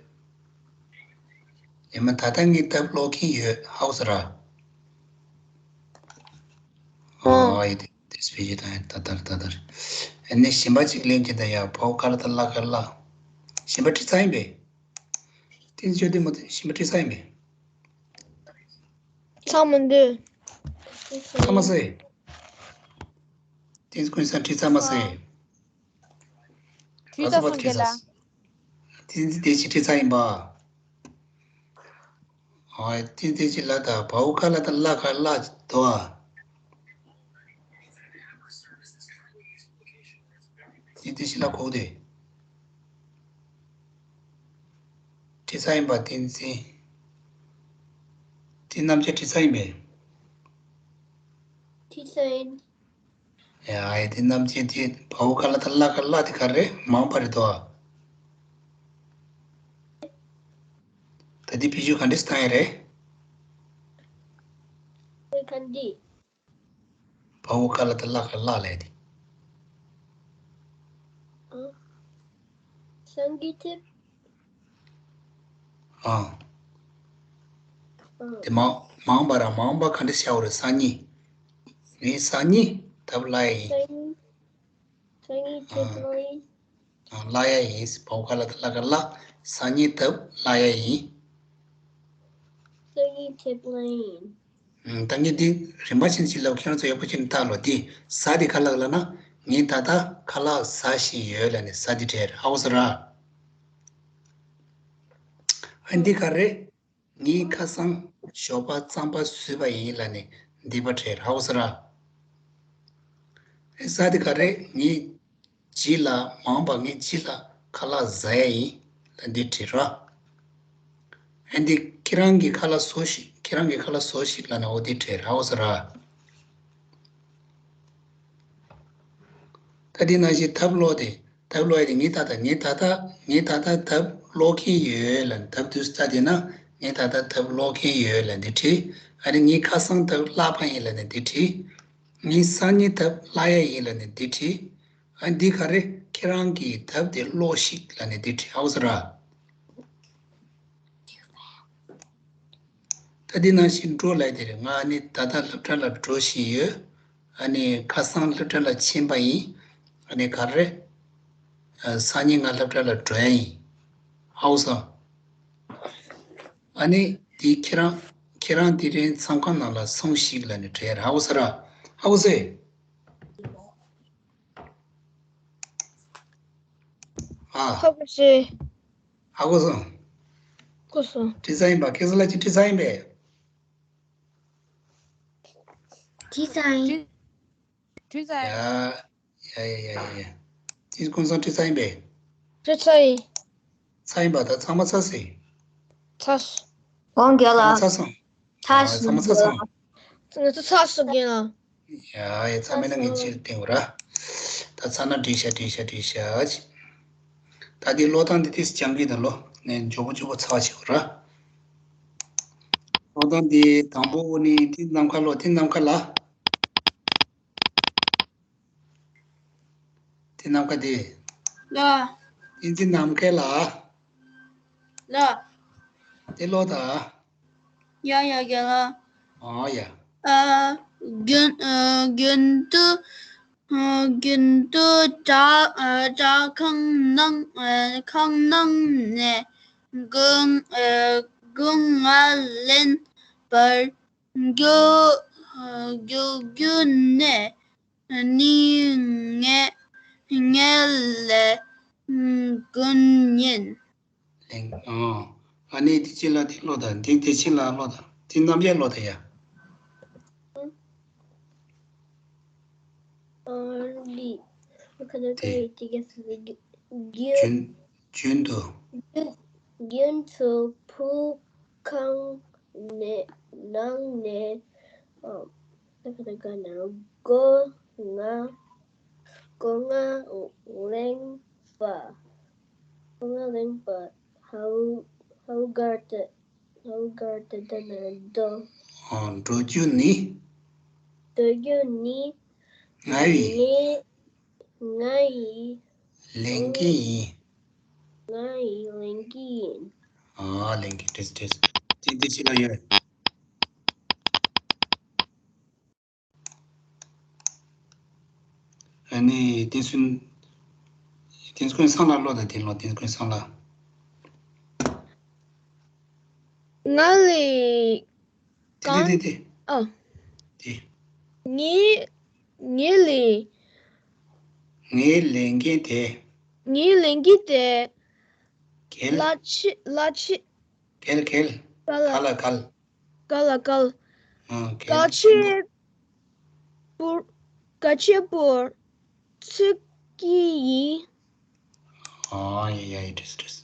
ཡིན་མ་ད་ལྟ་ངས་དེབ་ཀློག་གིན་ཡོད། ཧའོ་སི་ར། ཨ། ཨ་ཡི་དེ་དེ་སྤེལ་གྱི་དང་ད་ལྟར་ད་ལྟར། ཨ་ནི་གཞན་པ་གཅིག་ལེན་གྱི་ད་ཡ་བའོ་ཀ་ལ་ཏ་ལ་ཁ་ལ། གཞན་པ་བྲིས་ཚར་ཡིན་པས། དེ་ཚོ་དེ་མ་གཞན་པ་བྲིས་ཚར་ཡིན་པས། ཚང་མ་འདུག་ཚང་མ་ཟེར། དེ་ཀུན་སང་བྲིས་ཚར་མ་ཟེར། བྲིས་ཚར་སོང་རྒན་ལགས། དེ་དེ་ཅི་བྲིས་ཚར་ཡིན་པ། ཨ། དེ་དེ་ཅི་ལ་ད་བའོ་ཀ་ལ་ཏ་ལ་ཁ་ལ་དོ་ཨ། དེ་དེ་ཅི་ལ་གོ་དེ། བྲིས་ཚར་ཡིན་པ་བསྟན་འཛིན། དེ་རྣམ་དཔྱོད་བྲིས་ཚར་ཡིན་པས། བྲིས་ཚར་ཡིན། ཡ་ཨེ་དེ་རྣམ་དཔྱོད་དེ་བའོ་ཀ་ལ་ཏ་ལ་ཁ་ལ་དེ་ག་རེ་མང་པ་རེད་དོ། ད་དེ་བེད་སྤྱོད་ག་འདྲས་བཏང་ཡ་རེད། བའོ་ཀ་ལ་ཏ་ལ་ཁ་ལ་ལས་དེ། སང་གི་ཐེབས། ཨ། དེ་མ་མང་པ་ར་མང་པ་ག་འདྲ་བྱ་བ་རེད། སང་ཉིན། ངས་སང་ཉིན་དེབ་བཀླགས་ཡ་ཡིན། སང་ཉིན་དེབ་བཀླགས་ཡིན། ཨ། བཀླགས་ཡ་ཡིན། བའོ་ཀ་ལ་ཏ་ལ་ཁ་ལ། སང་ཉིན་དེབ་བཀླགས་ཡ་ཡིན། སང་ཉིན་དེབ་བཀླགས་ཡིན། ད་ངས་འདི་རིམ་པ་བཞིན་ཅིག་ལབ། ཁྱེད་རང་ཚོ་ཡག་པོ་བྱས་ནས་བལྟ་ལོ། འདི་ཟ་འདི་ག་ལབ་ལབ་ན། ངས་ད་ལྟ་ཁ་ལག་ཟ་བཞིན་ཡོད་ལབ་ནས་ཟ་འདི་བྲིས་རེད། ཧ་གོ་སོང་ར། ཨ་འདི་ག་རེད། ངས་ཁ་སང་ཞོགས་པ་རྩམ་པ་ཟོས་པ་ཡིན་ལབ་ནས་འདི་པ་བྲིས་རེད། ཧ་གོ་སོང་ར། ཨེ་ཟ་འདི་ག་རེད། ངས་ཁྱི་ལ་མང་པ་ངས་ཁྱི་ལ་ཁ་ལག་ཟ་ཡ་ཡིན་ལབ་འདི་བྲིས་ར། ཨ་འདི་ཁྱེད་རང་གི་ཁ་ལག་ཟོ་ཞིག་ཁྱེད་རང་གི་ཁ་ལག་ཟོ་ཞིག་ལབ་ནས་འོ་འདི་བྲིས་ར། ཧ་གོ་སོང་ར། ད་འདི་ནང་བཞིན་དེབ་ཀློག་དེ་དེབ་ཀློག་ཡ་དེ་ངས་ད་ལྟ་ངས་ད་ལྟ་ངས་ད་ལྟ་དེབ་ཀློག་གིན་ཡོད་ལབ་ནས་དེབ་དུས་ལྟ་དེ་ན་ ངས་ད་ལྟ་ཐབ་ཀློག་མཁན་ཡོད་ལབ་ནས་བྲིས། ཨ་ནི་ངས་ཁ་སང་ཐབ་བཀླགས་པ་ཡིན་ལབ་ནས་འདི་བྲིས། ངས་སང་ཉིན་ཐབ་བཀླག་ཡ་ཡིན་ལབ་ནས་འདི་བྲིས། ཨ་འདི་ག་རེ་ཁྱེད་རང་གིས་ཐབ་དེ་ཀློགས་ཤིག་ལབ་ནས་འདི་བྲིས། ཧ་གོ་སོང་ར། ད་འདི་ནང་བཞིན་འགྲོ་ལབ་དེ་རེད། ང་ནི་ད་ལྟ་སློབ་གྲྭ་ལ་འགྲོ་བཞིན་ཡོད། ཨ་ནི་ཁ་སང་སློབ་གྲྭ་ལ་ཕྱིན་པ་ཡིན། ཨ་ནི་ག་རེ། ཨ་སང་ཉིན་ང་སློབ་གྲྭ་ལ་འགྲོ་ཡ་ཡིན། ཧ་གོ་སོང་། ཨ་ནི་དེ་ཁྱེད་རང་ཁྱེད་རང་དེ་རིང་མཚམས་ཁང་ནང་ལ་སོང་ཞིག་ལབ་ནས་བྲིས་ཡ་རེད། ཧ་གོ་སོང་ར། ཧ་གོ་སོང་། ཨ། ཧ་གོ་སོང་། ཧ་གོ་སོང་། གོ་སོང་། བྲིས་ཚར་ཡིན་པ། ཁྱེད་ཚོ་ལ་ཅིག་བྲིས་ཚར་ཡིན་པས། བྲིས་ཚར་ཡིན། བྲིས་ཚར་ཡིན། ཡ་ཡ་ཡ་ཡ་ཡ། དེ་ཀུན་བཟང་བྲིས་ཚར་ཡིན་པས། བྲིས་ཚར་ཡིན། ཚར་ཡིན་པ། ད་ཚང་མ་ཚར་སོང་། ཚར་སོང་། ཨོང་རྒན་ལགས། ཚང་མ་ཚར་སོང་། ཚར་ཨ་ཚང་མ་ཚར་སོང་། ང་ཚོ་ཚར་སོང་རྒན་ལགས། ཡ་ཡ། ཚར་མེད་ན་ངས་ཕྱིར་བཏང་ར། ད་ཚར་ན་འགྲིག་ཤག་འགྲིག་ཤག་འགྲིག་ཤག་ད་འདི་ཀློག་སྟངས་འདི་ཏིས་སྦྱང་གི་དང་ལོ། ནས་མགྱོགས་པོ་མགྱོགས་པོ་ཚར་བ་བྱེད་དགོས་ར། ཀློག་སྟངས་འདི་དང་པོ་ནི་འདི་ནམ་མཁའ་ལོ། འདི་ནམ་མཁའ་ལ། འདི་ནམ་མཁའ་འདི། ལ། འདི་འདི་ནམ་མཁའི་ལ། ལ། འདི་ཀློག་དང་། ཡ་ཡ་ཡ་ལ། ཨོ་ཡ། ཨ། དགུན་ཨ། དགུན་དུས་ཨ། དགུན་དུས་བྲག་ཨ། བྲག་ཁང་ནང་ཨ། ཁང་ནང་ནས་སྒོ་ཨ། སྒོ་ང་ལེན་པར་རྒྱུག་ཨ། རྒྱུག་རྒྱུག་ནས་ནི་ངས་ངས་ལས་དགོས་ཉིན། ལེན། ཨ། ཨ་ནི་དེ་ཕྱི་ལ་དེ་ཀློག་དང་། དེ་དེ་ཕྱི་ལ་ཀློག་དང་། དེ་རྣམ་དབྱེ་ཀློག་དང་ཡ། ཨ་ལི། ཁ་ན་ཁ་དེ་ཡི་དེ་ག་ས་རྒྱུན། རྒྱུན། རྒྱུན་དུ། རྒྱུན་དུ་བུ་ཁང་ནས་ནང་ནས། ཨ། ད་ག་ད་ག་ན་སྒོ་ང་སྒོ་ང་ལེན་པ། སྒོ་ང་ལེན་པ། ཧའུ་ཧའུ་གར་ཏེ། ཧའུ་གར་ཏེ་ད་ན་འགྲོ། ཨ། འགྲོ་རྒྱུ་ནི། འགྲོ་རྒྱུ་ནི། ང་ཡི། ངས། ང་ཡི། ལེན་གྱི་ཡིན། ང་ཡི་ལེན་གྱི་ཡིན། ཨ། ལེན་གྱི། བྲིས་བྲིས། དེ་འདི་ཕྱི་ལ་ཡོད། ཨ་ནི་བསྟན་སྲུང་། བསྟན་སྲུང་སང་ལ་ཀློག་དང་། དེ་ཀློག་བསྟན་སྲུང་སང་ལ། ང་ལས། དེ་དེ་དེ་དེ། ཨ། དེ། ངའི་ངའི་ལས། ངའི་ལས་འགན་དེ། ངའི་ལས་འགན་དེ། གལ། ལ་ཆི་ལ་ཆི། གལ་གལ། ག་ལ། ག་ལ་གལ། ག་ལ་གལ། ཨ། གལ། གལ་ཆེ་པོར། གལ་ཆེ་པོར་བརྩི་གི་ཡིན། ཨ། ཡ་ཡ་ཡ། བྲིས་བྲིས།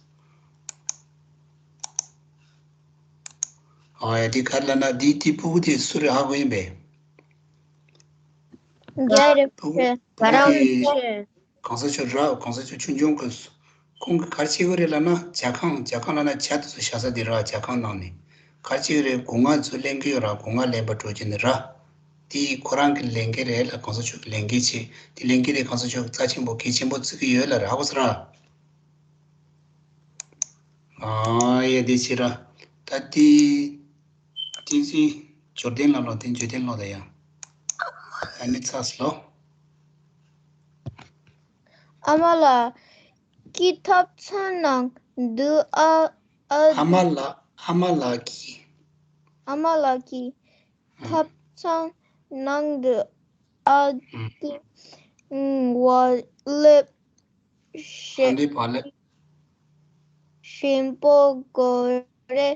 ཨ་ཡ། འདི་ག་རེ་ལབ་ན། འདི་འདི་ཕྲུ་གུ་དེ་སུ་རེད་ཧ་གོ་ཡིན་པས། རྒན་རེད་པས། ཕྲུ་གུ་ང་རང་ཕྲུ་གུ་དེ་རེད། གོང་ས་མཆོག་ར། གོང་ས་མཆོག་ཆུང་ཆུང་གི། ཁོང་གིས་ག་རེ་བྱེད་ཀྱི་རེད་ལབ་ན། ཇ་ཁང་། ཇ་ཁང་ལབ་ན་ཇ་དེ་ཚོ་བཞག་ས་དེ་ར། ཇ་ཁང་ནང་ནས་ག་རེ་བྱེད་ཀྱི་རེད། སྒོ་ང་ཚོ་ལེན་གྱི་ཡོད་ར། སྒོ་ང་ལེན་པར་འགྲོ་རྒྱུ་ནི་ར། དེ་ཁོ་རང་གི་ལས་འགན་རེད་ལ། གོང་ས་མཆོག་གི་ལས་འགན་བྱེད། དེ་ལས་འགན་དེ་གོང་ས་མཆོག་གི་རྩ་ཆེན་པོ་གལ་ཆེན་པོ་བརྩི་གི་ཡོད་ལ་ར། ཧ་གོ་སོང་ར། ཨ་ཡ། དེ་བྱེད་ར། ད་དེ་དེ་ཚེ་འབྱོར་ལྡན་ལ་ཀློག་དང་། འབྱོར་ལྡན་ཀློག་དང་ཡ། ཨ་ནི་ཚར་སོང་ལོ། ཨ་མ་ལགས་ཀྱི་ཐབ་ཚང་ནང་དུ། ཨ། ཨ། ཨ་མ་ལགས། ཨ་མ་ལགས་ཀྱི། ཨ་མ་ལགས་ཀྱི་ཨ། ཐབ་ཚང་ནང་དུ་ཨ། ཨ། འདི་བག་ལེབ་ཨ། ཞིམ། འདི་བག་ལེབ་ཞིམ་པོ་ག་རེ་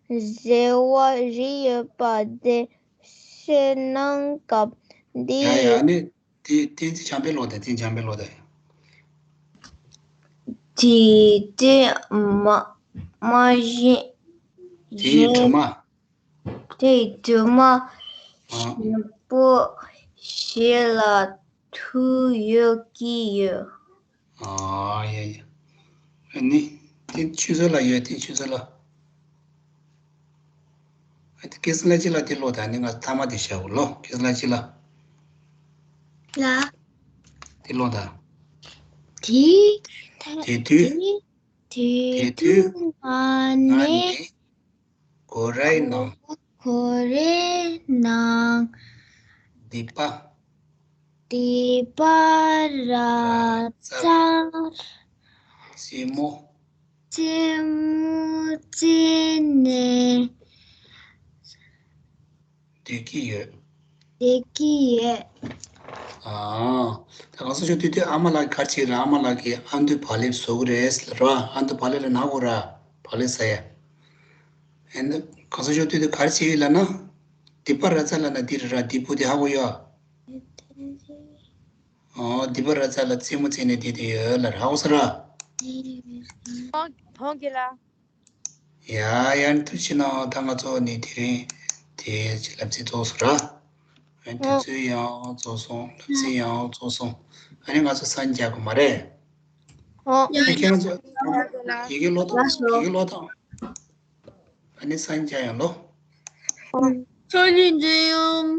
བཟོས་པ་རེད་ཡོད་པ་དེ་བཤད་གནང་སྐབས་འདི། ཡ་ཡ། ཨ་ནི་དེ་དེ་བྱམས་པས་ཀློག་དང་། དེ་བྱམས་པས་ཀློག་དང་། དེ་དེ་མ་མ་བཞིན། དེ་ཡི་དྲི་མ། དེ་ཡི་དྲི་མ་ཨ། ཞིམ་པོ་ཞིག་ལ་ཐུག་ཡོད་ཀྱི་ཡོད། ཨ་ཡ་ཡ། ཨ་ནི་དེ་ཆུ་ཚོད་ལ་ཡོད། དེ་ཆུ་ཚོད་ལ། ཨ་དེ་ཁེ་སང་ལ་ཅི་ལ་དེ་ལོ་ད་ནི་ང་ཐ་མ་དེ་བྱ་བ་ལོ། ཁེ་སང་ལ་ཅི་ལ་ལ། དེ་ལོ་ད། དེ། དེ་དུས། དེ་དེ་དུས་དུས་ང་ང་ནི་ནི་གོ་རའི་ནང་གོ་རའི་ནང་སྡིག་པ། སྡིག་པ་ར་ཙར། རྩེད་མོ། རྩེད་མོ་རྩེས་ནས། སྡོད་ཀྱི་ཡོད། སྡོད་ཀྱི་ཡོད། ཨ། ད་གང་ཟག་ཤོ་དུས་དུས་ཨ་མ་ལགས་ག་རེ་བྱེད་ར། ཨ་མ་ལགས་ཀྱིས་ཨ་མདོའི་བག་ལེབ་བཟོ་གི་རེད་ཟེར་ར། ཨ་མདོ་བག་ལེབ་ལ་ན་གོ་ར། བག་ལེབ་ཟ་ཡ། ཨ་ནི་གང་ཟག་ཤོ་དུས་དུས་ག་རེ་བྱེད་ཡོད་ལབ་ན། སྡིག་པ་ར་ཙར་ལབ་ན་འདི་རེད་ར། སྡིག་པོ་དེ་ཧ་གོ་ཡོད། ཨོ། སྡིག་པ་ར་ཙར་ལ་རྩེད་མོ་རྩེས་ནས་བསྡད་དེ་ཡོད་ལ་ར། ཧ་གོ་སོང་ར། ཕོང་གི་ལ། ཡ་ཡ། ཐུགས་རྗེ་གནང་། ད་ང་ཚོ་ནི་དེ་རིང་དེ་ལབ་ཚིག་རྫོགས་སོང་ར། ཨ་ནི་དུས་ཚོད་ཡང་རྫོགས་སོང་། ལབ་ཚིག་ཡང་རྫོགས་སོང་། ཨ་ནི་ང་ཚོ་སང་རྒྱག་དགོས་མ་རེད། ཨོ། ཨ་ཁྱེད་རང་ཚོ་ཡི་གེ་ཀློག་དང་། ཡི་གེ་ཀློག་དང་། ཨ་ནི་སང་རྒྱག་ཡང་ལོ། ཚོ་ལི་འདྲེ་ཡོང་།